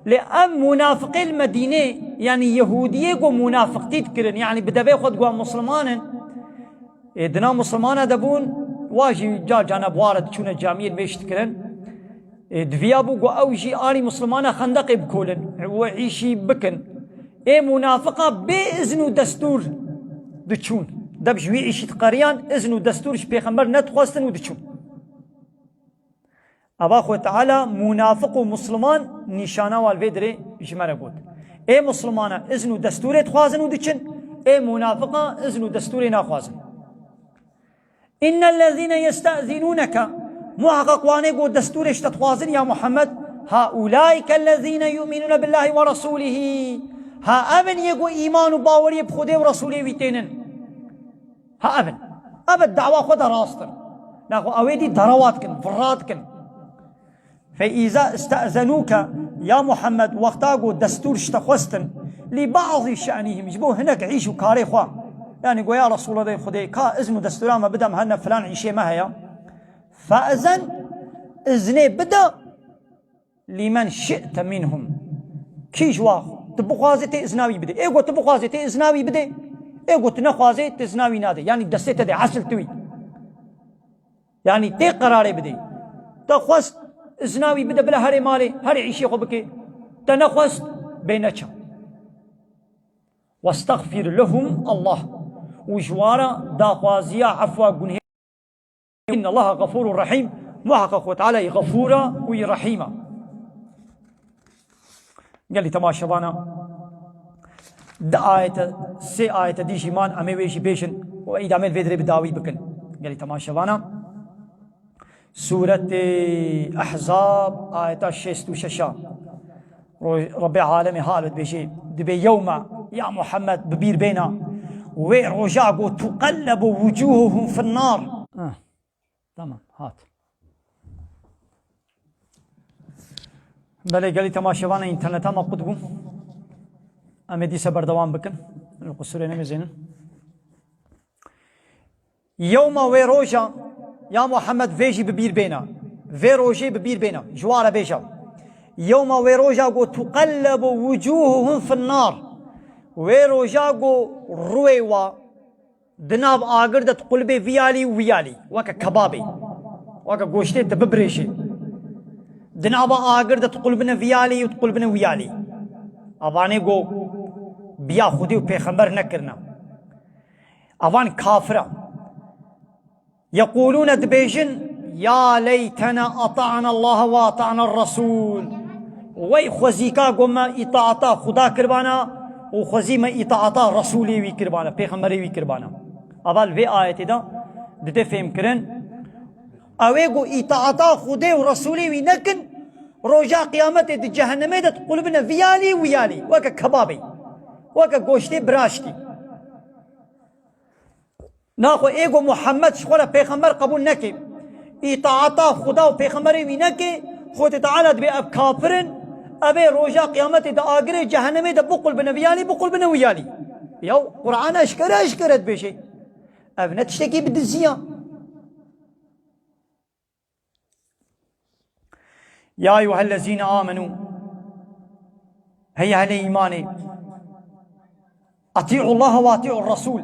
Lê ev munafiqê li Medînê, yanî Yehûdiyê got munafiqtî dikirin, yanî bi devê xwe digot Musliman in. Ê, dina Muslimana de bûn, wa jî car carna bi wa re diçûne camiyê nivêj dikirin. Ê, diviya bû ku ew jî anî Muslimana xendeqê bikolin, we îşî bikin. Ê munafiqa bê izn û destûr diçûn. Deb ji wî îşî diqeriyan, izn û destûr ji Pêxember nedixwestin û diçûn. Eva Xwe Teala munafiq û Musliman nîşana wan vê dirê ji me re got. Ê Muslimana izn û destûrê dixwazin û diçin, ê munafiqa izn û destûrê naxwazin. Innellezîne yestezînûneke, muheqeq wanê ku destûrê ji te dixwazin ya Muhammed, haulâikellezîne yu'minûne billâhi ve resûlihî. Ha ev in yê ku îman û baweriyê bi Xwedê û Resûlê wî tênin. Ha ev in. Ev dawa xwe de rast in. Naxwe ew ê dî derewa dikin, virra dikin. Fe îza iste'zenûke, ya Muhammed, wexta ku destûr ji te xwestin, lî ba'zî şe'nîhim, ji bo hinek îş û karê xwe. Yanî go ya Resûlê Xwedê, ka izn û destûra me bide, em hene filan îşê me heye. Fe'zen, iznê bide, lîmen şi'te minhum. Kî ji wa tu bixwazê tê izna wî bidê. Ê go tu bixwazê tê izna wî bidê. Ê ku tu nexwazê, tu izna wî nadê. Yanî destê te de esil tu wî. Yanî tê qerarê bidê. Te xwest izna wî bide, bila herê malê, herê îşê xwe bike. Te nexwest, bê neça. Westexfir lehum Allah. Û ji wan re daxwaziya efwa gunhê. Innallaha gafurur rahîm. Muheqeq Xwe Teala yî Gafûr e û yî Rehîm e. Gelî temaşevana, di ayete, sê ayete dî jî man, em ê wê jî bêjin û îdamê li vê dirê bi dawî bikin. Gelî temaşevana, Sûretê Ehzab, ayeta şêst û şeş a. Ro-, Rebbê alemê halbet bêjê, dibê yewme, ya Muhammed, bi bîr bêna, wê roja ku tuqellebu wucuhuhum fin nar. Ah, tamam, hat. Belê, gelî temaşevana, înterneta me qut bû. Em ê dîsa berdewam bikin. Li qusurê nemêzênin. Yewma, wê roja, ya Muhammed, vê jî bi bîr bêne. Vê rojê bi bîr bêne. Ji wan re bêje. Yewma, wê roja ku tuqellebu wucuhuhum fin nar. Wê roja ku rûyê wa di nav agir de diqulibê vî alî û wî alî. Weke kebabê. Weke goştê tu bibirêjê. Di nava agir de diqulibine vî alî û diqulibine wî alî. Avanê ku biya Xwedê û pêxember nekirine. Avan kafir e. Yeqûlûne, dibêjin, ya leytena ata'na Allah ve ata'na Resûl. Wey xwezîka ku me îtaata Xuda kiribana û xwezî me îtaata Resûlê wî kiribana, pêxemberê wî kiribana. Ava li vê ayetê de dide fêhm kirin. Ew ê ku îtaata Xwedê û Resûlê wî nekin, roja qiyametê di cehennemê de diqulibine vî alî wî alî. Weke kebabê. Weke goştê biraştî. Naxwe ê ku Muhammed ji xwe re pêxember qebûl neke, îtaata Xuda û pêxemberê wî neke, Xwedê Teala dibê ev kafir in, ev ê roja qiyametê di agirê cehennemê de biqulbine vî alî, biqulbine wî alî. Ya Qur'an eşkere eşkere dibêje. Ev ne tiştekî bi dizî ya. Ya eyyuhellezîne amenû. Hey ehlê îmanê. Eti'ullaha ve eti'ur Resûl.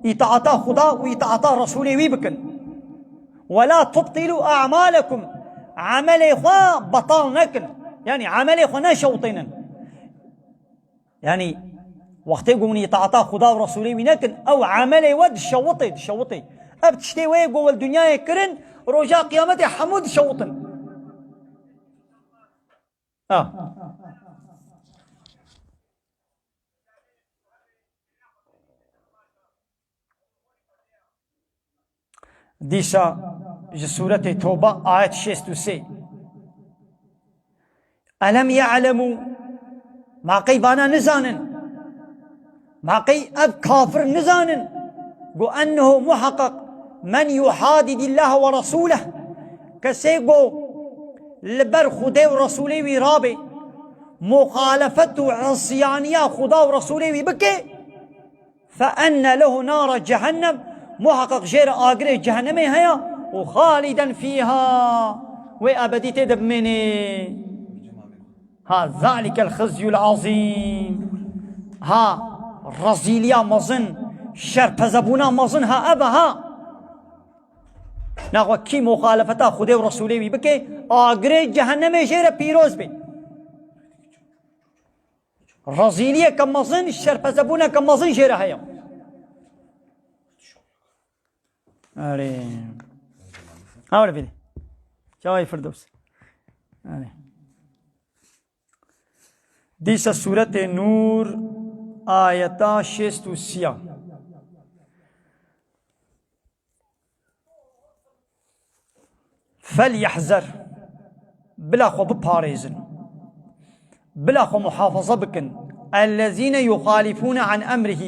Îtaata Xuda û îtaata Resûlê wî bikin. Ve la tubtilû a'malekum. Emelê xwe betal nekin. Yanî emelê xwe neşewitênin. Yanî, wextê ku hûn îtaata Xuda û Resûlê wî nekin, ew emelê we dişewitê, dişewitê. Ev tiştê we yê ku we li dinyayê kirin, roja qiyametê hemû dişewitin. Ha. Dîsa ji Sûretê Toba, ayet şêst û sê. Elem ya'lemû, ma qey vana nizanin? Ma qey ev kafir nizanin? Ku ennehu, muheqeq, men yuhadidî Llahe ve resûleh, kesê ku li ber Xwedê û Resûlê wî rabe, muxalefet û isyaniya Xuda û Resûlê wî bike, فَأَنَّ لَهُ نَارَ جَهَنَّمَ، muheqeq jê re agirê cehennemê heye, û خَالِدًا فِيهَا، wê ebedî tê de bimênê. Ha, ذَٰلِكَ الْخِزْيُ الْعَظِيمُ. Ha, rezîliya mezin, şerpezebûna mezin, ha, ev e, ha. Naxwe kî muxalefeta Xwedê û Resûlê wî bike, agirê cehennemê jê re pîroz bê. Rezîliyeke mezin, şerpezebûneke mezin jê re heye. Erê. Hawle bidî. Çawayê Firdevs. Erê. Dîsa Sûretê Nûr, ayeta şêst û sî ya. فَلْيَحْذَرْ، bila xwe biparêzin, bila xwe muhafaza bikin. اَلَّذ۪ينَ يُخَالِفُونَ عَنْ اَمْرِهِ،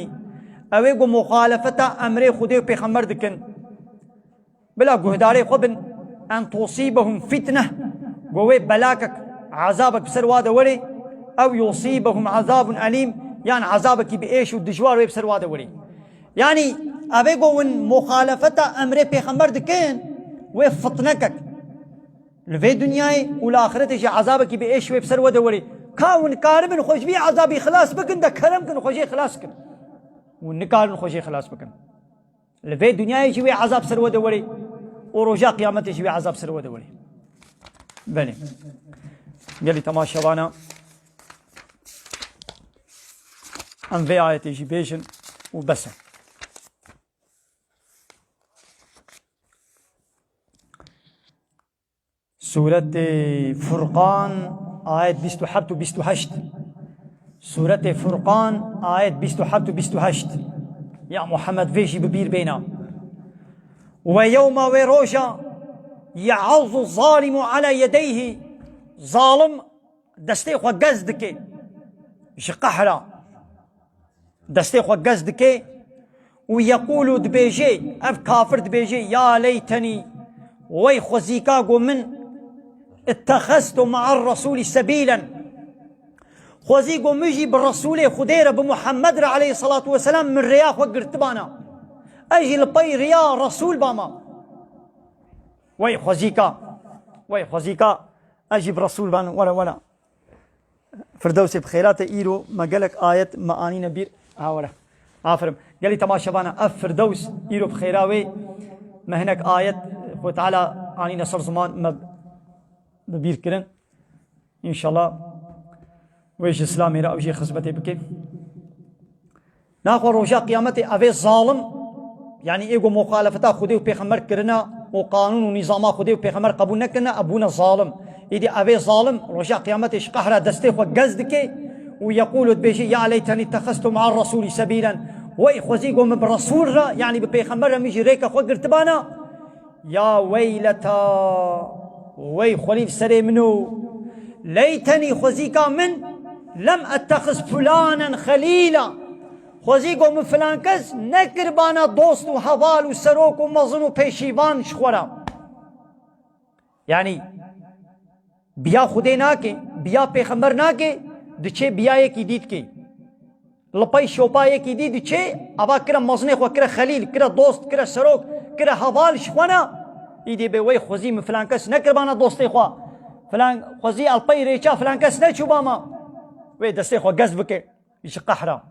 ew ê ku muxalefeta emrê Xwedê û Pêxember dikin, bila guhdarê xwe bin. اَنْ تُصِيبَهُمْ فِتْنَةٌ، ku wê belakek, ezabek bi ser wa de were, اَوْ يُصِيبَهُمْ عَذَابٌ أَلِيمٌ، yan ezabekî bi êş û dijwar wê bi ser wa de were. Yanî, ev ê ku hûn muxalefeta emrê pêxember dikin, wê fitnekek li vê dinyayê û li axiretê jî ezabekî bi êş wê bi ser we de werê. Ka hûn karibin xwe ji vî ezabî xilas bikin, de kerem kin xwe jê xilas kin. û nikarin xwe jê xilas bikin. Li vê dinyayê jî wê ezab ser we de werê û roja qiyametê jî wê ezab ser we de werê. Belê. Gelî temaşevana, em vê ayetê jî bêjin û bes e. Sûretê Furqan, ayet bîst û heft û bîst û heşt. Sûretê Furqan, ayet bîst û heft û bîst û heşt. Ya Muhammed, vê jî bi bîr bêne. Ve yewma, wê roja, ye'azzu zalimu ala yedeyhi, zalim destê xwe gez dike ji qehra. Destê xwe gez dike û yeqûlu, dibêje, ev kafir dibêje, ya leytenî, wey xwezîka ku min ittexeztu ma'ar resûlî sebîlen. Xwezî ku min jî bi Resûlê Xwedê re, bi Muhammed re aleyhissalatu vesselam min rêya xwe girtibana. Ez jî li pey rêya Resûl bama. Wey xwezîka, wey xwezîka, ez jî bi Resûl ban, were, were. Firdewsê bi xêra te, îro me gelek ayet me anîne bîr. Ha, were. Aferin. Gelî temaşevana, ev Firdews îro bi xêra wê me hinek ayet Xwedê Teala anîne ser ziman me bi bîr kirin. Înşallah wê ji Îslamê re ew jî xizmetê bike. Naxwe roja qiyametê evê zalim, yanî ê ku muxalefeta Xwedê û Pêxember kirine û qanûn û nîzama Xwedê û Pêxember qebûl nekirine, ev bûne zalim. Îdî evê zalim roja qiyametê ji qehra destê xwe gez dike û yeqûlu, dibêje, ya leytenî ittexeztu ma'ar resûlî sebîlen. Wey xwezî ku min bi Resûl re, yanî bi Pêxember re min jî rêka xwe girtibana. Ya weyleta, wey xwelî li serê min o. Leytenî, xwezîka min, lem ettexiz fulanen xelîla. Xwezî ku min filan kes nekiribana dost û heval û serok û mezin û pêşîvan ji xwe re. Yanî, biya Xwedê nake, biya pêxember nake, diçe biya yekî dî dike. Li pey şopa yekî dî diçe, ava kire mezinê xwe, kire xelîl, kire dost, kire serok, kire heval ji xwe ne. Îdî bê wey xwezî min filan kes nekiribana dostê xwe. Filan xwezî el pey rêça filan kes neçûbama. Wê destê xwe gez bike ji qehra.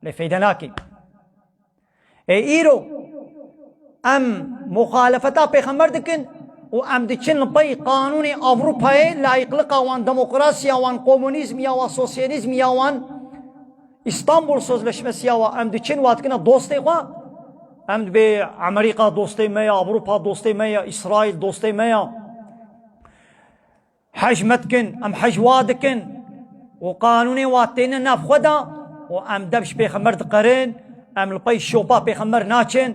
Lê feyde nake. Ê îro em muxalefeta pêxember dikin û em diçin li pey qanûnê Ewropayê, layîqlika wan, demokrasiya wan, komunîzmiya wan, sosyalîzmiya wan, Îstanbul Sözleşmesiya wan, em diçin wa dikine dostê xwe. Em dibê Amerîka dostê me ya, Ewropa dostê me ya, Îsraîl dostê me ya. Hej me dikin, em hej wa dikin û qanûnê wa têne nav xwe de û em dev ji pêxember diqerin, em li pey şopa pêxember naçin,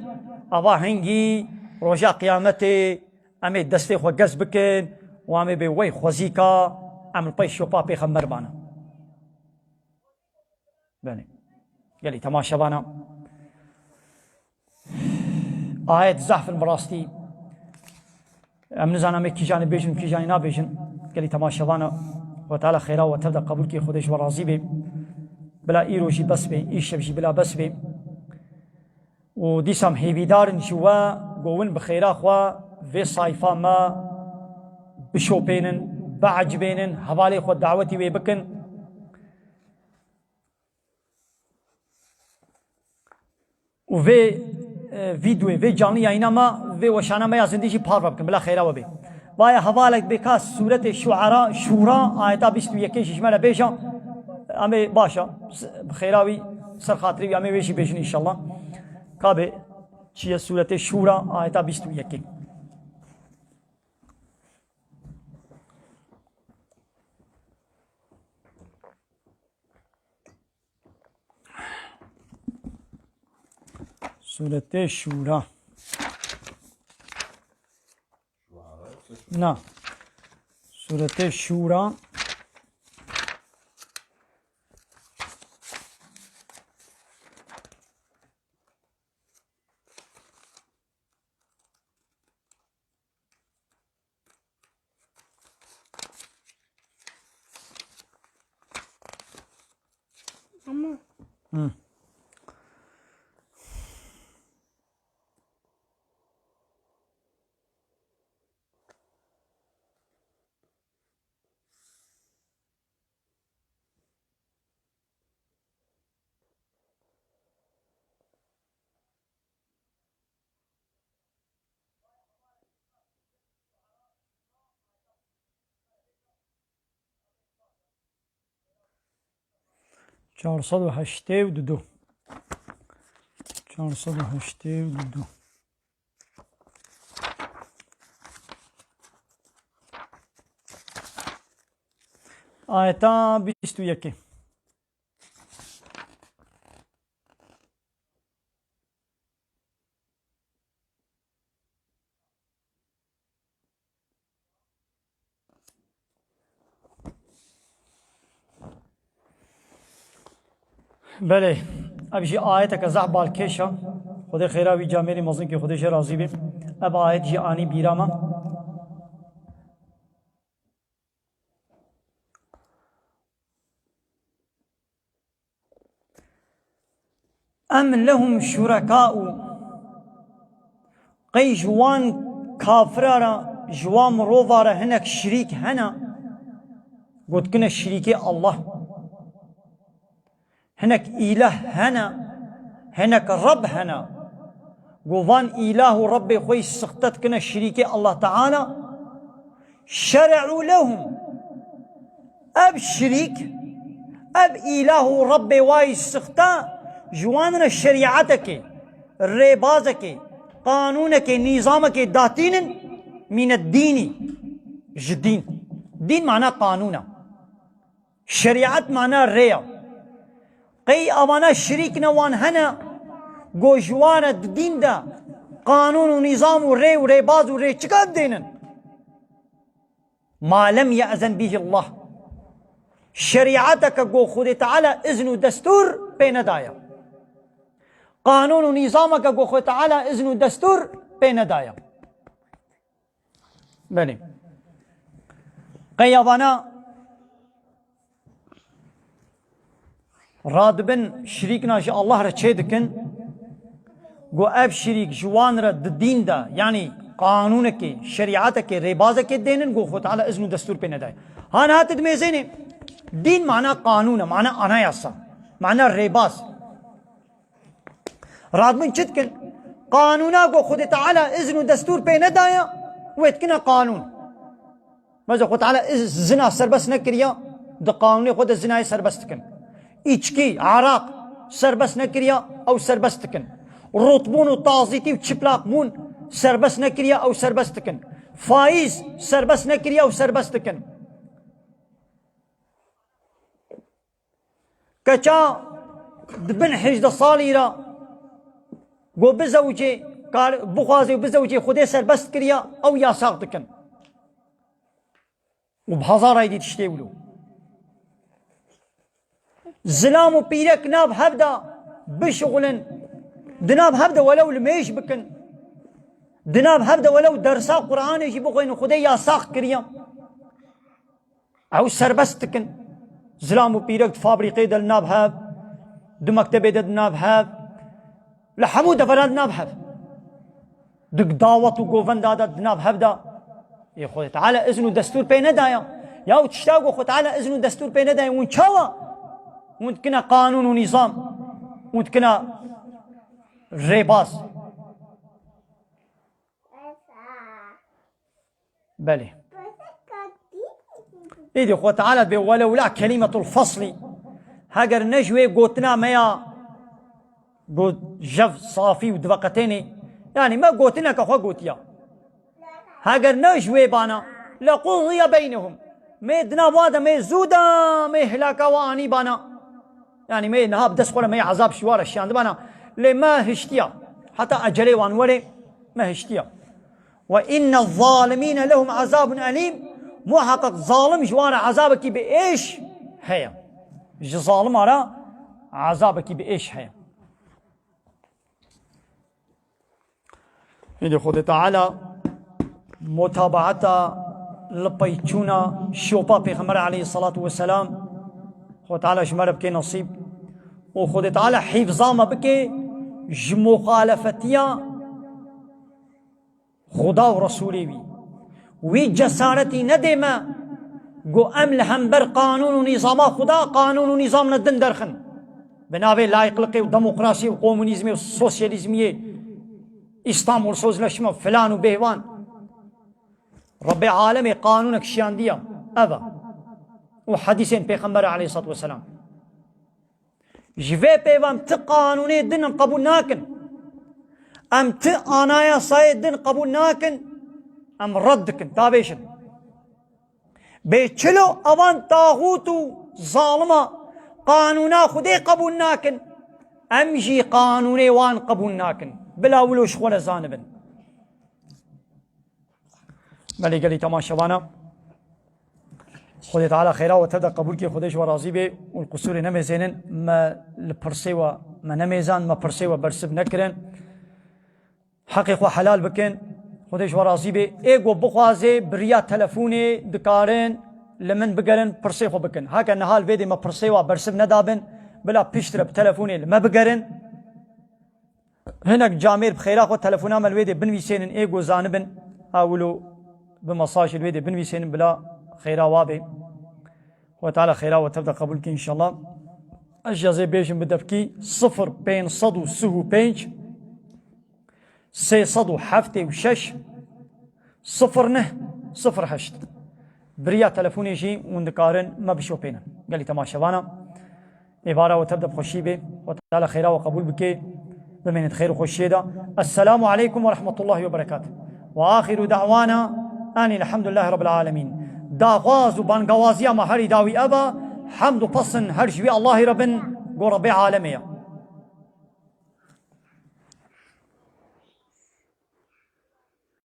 ava hingî roja qiyametê em ê destê xwe gez bikin û em ê bê wey xwezîka em li pey şopa pêxember bane. Belê. Gelî temaşevana. Ayet zehf in bi rastî. Em nizanin em ê kîjanê bêjin û kîjanê nabêjin. Gelî temaşevana. Xwedê Teala xêra we tev de qebûl kê, Xwedê ji we razî bê. Bila îro jî bes bê, îşev jî bila bes bê. Û dîsa em hêvîdar in ji we, go win bi xêra xwe vê sayfa me bişopênin, biecibênin, hevalê xwe dawetî wê bikin. Û vê, e, vîdeoyê, vê canlı yayına me, vê weşana me ya zindî jî parve bikin, bila xêra we bê. Vaye hevalek bê ka sûretê Şuara, Şûra, ayeta bîst û yekê jî ji me re bêje. Em ê baş e, s-, bi xêra wî, ser xatirî wî, em ê wê jî bêjin înşallah. Ka bê çi ye sûretê Şûra, ayeta bîst û yekê. Sûretê Şûra. Na. Sûretê Şûra. Ama. Hı. Çar sed û heştê û du. Çar sed û heştê û du. Ayeta bîst û yekê. Belê, ev jî ayeteke zehf balkêş e. Xwedê xêra wî camêrî mezin kê, Xwedê jê razî bê. Ev ayet jî anî bîra me. Em lehum şureka'u. Qey ji wan kafira re, ji wan mirova re hinek şirîk hene, gotkine şirîkê Allah. Hinek îlah hene, hinek Reb hene. Go van îlah û Rebbê xwe yî sixte dikine şirîkê Allah Teala. Şere'u lehum. Ev şirîk, ev îlah û Rebbê wayî sixte ji wan re şerîetekê, rêbazekê, qanûnekê, nîzamekê datînin mîne dînî, ji dîn. Dîn mana qanûn e. Şerîet mana rê ya. Qey avana şirîk ne wan hene, go ji wan re di dîn de qanûn û nîzam û rê û rêbaz û rêçika dênin. Ma lem ye'zen bihî Allah. Şerîeteke go Xwedê Teala izn û destûr pê nedaye. Qanûn û nîzameke go Xwedê Teala izn û destûr pê nedaye. Belê. Qey avana radibin şirîkna ji Allah re çê dikin, go ev şirîk ji wan re di dîn de, yanî qanûnekê, şerîetekê, rêbazekê dênin, go Xwe Teala izn û destûr pê nedaye. Ha niha tu dimêzênê, dîn mana qanûn e, mana anayasa, mana rêbaz. Radibin çi dikin? Qanûna ku Xwedê Teala izn û destûr pê nedaye, wê dikine qanûn. Mesela Xwedê Teala iz-, zina serbest nekiriye, di qanûnê xwe de zinayê serbest dikin. Îçkî, eraq serbest nekiriye, ew serbest dikin. Rotbûn û tazîtî û çiplaqbûn serbest nekiriye, ew serbest dikin. Faîz serbest nekiriye, ew serbest dikin. Keça di bin hejdeh salî re ku bizewicê, kar bixwaze û bizewicê, Xwedê serbest kiriye, ew yasax dikin. Û bi hezar aydî tiştê wilo. Zilam û pîrek nav hev de bişixulin, di nav hev de welew limêj bikin, di nav hev de welew dersa Qur'anê jî bixwînin, Xwedê yasax kiriye. Ew serbest dikin. Zilam û pîrek di fabrîqê de li nav hev, di mektebê de di nav hev, li hemû deveran di nav hev. Di dawet û govenda de di nav hev de. Ê Xwedê Teala izn û destûr pê nedaya. Ya û tişta ku Xwedê Teala izn û destûr pê nedaya, hûn çawa? Hûn dikine qanûn û nîzam. Hûn dikine rêbaz. Belê. Êdî Xwe Teala dibê, "Welewla kelimetul faslî." Heger ne ji wê gotina me ya, got, jev safî û diveqetênê, yanî me gotineke xwe gotiya. Heger ne ji wê bana, "Lequdiye beynehum." Me di nav wan de me zû da me hilaka wan anî bana. Yanî me niha bi dest xwe re me ezab ji wan re şiyandibana. Lê me hiştiya. Heta ecelê wan were me hiştiya. "Ve inne zalimîne lehum azabun elîm." Muheqeq zalim ji wan re ezabekî bi êş heye. Ji zalima re ezabekî bi êş heye. Êdî Xwedê Teala mutabaeta li peyçûna şopa Pêxember aleyhissalatu vesselam, Xwedê Teala ji me re bike nesîb û Xwedê Teala hîfza me bike ji muxalefetiya Xuda û Resûlê wî. Wî cesaretî nedê me ku em li hember qanûn û nîzama Xuda, qanûn û nîzam li din derxin. Bi navê layîqliqê û demokrasiyê û komunîzmê û sosyalîzmiyê, Îstanbul Sözleşme filan û bêhvan. Rebbê alemê qanûnek şiyandiya. Ev e. Û hedîsên Pêxember aleyhissalatu vesselam. Ji vê pêvan ti qanûnê din em qebûl nakin. Em ti anayasayê din qebûl nakin. Em red dikin. Tabêjin. Bê çilo evan taxût û zalima qanûna Xwedê qebûl nakin. Em jî qanûnê wan qebûl nakin. Bila wilo ji xwe re zanibin. Belê gelî temaşevana. Xwedê Teala xêra we tev de qebûl kê, Xwedê ji we razî bê û li qusûrê nemêzênin. Me li pirsê we me nemêzan, me pirsê we bersiv nekirin. Heqê xwe helal bikin. Xwedê ji we razî bê. Ê ku bixwaze bi riya telefonê dikarin li min bigerin, pirsê xwe bikin. Heke niha li vê dê me pirsê we bersiv nedabin, bila piştre bi telefonê li me bigerin. Hinek camêr bi xêra xwe telefona me li wê dê binivîsênin, ê ku zanibin, ha wilo bi mesajê li wê dê binivîsênin, bila xêra wa bê. Xwedê Teala xêra we tev de qebûl kê înşallah. Ez jî ez ê bêjim bi devkî: sifir pênc sed û sih û pênc, sê sed û heftê û şeş, sifir neh, sifir heşt. Bi riya telefonê jî hûn dikarin me bişopênin. Gelî temaşevana, êvara we tev de bi xweşî bê. Xwedê Teala xêra we qebûl bike. Bimênit xêr û xweşiyê de. Esselamu aleykum ve rahmetullahi ve berekatuh. Ve ahiru da'wana enil hamdülillahi rabbil alemin. Daxwaz û bangawaziya me herî dawî ev e. Hemd û pesin her ji wî Allahî re bin, ku Rebbê alemê ye.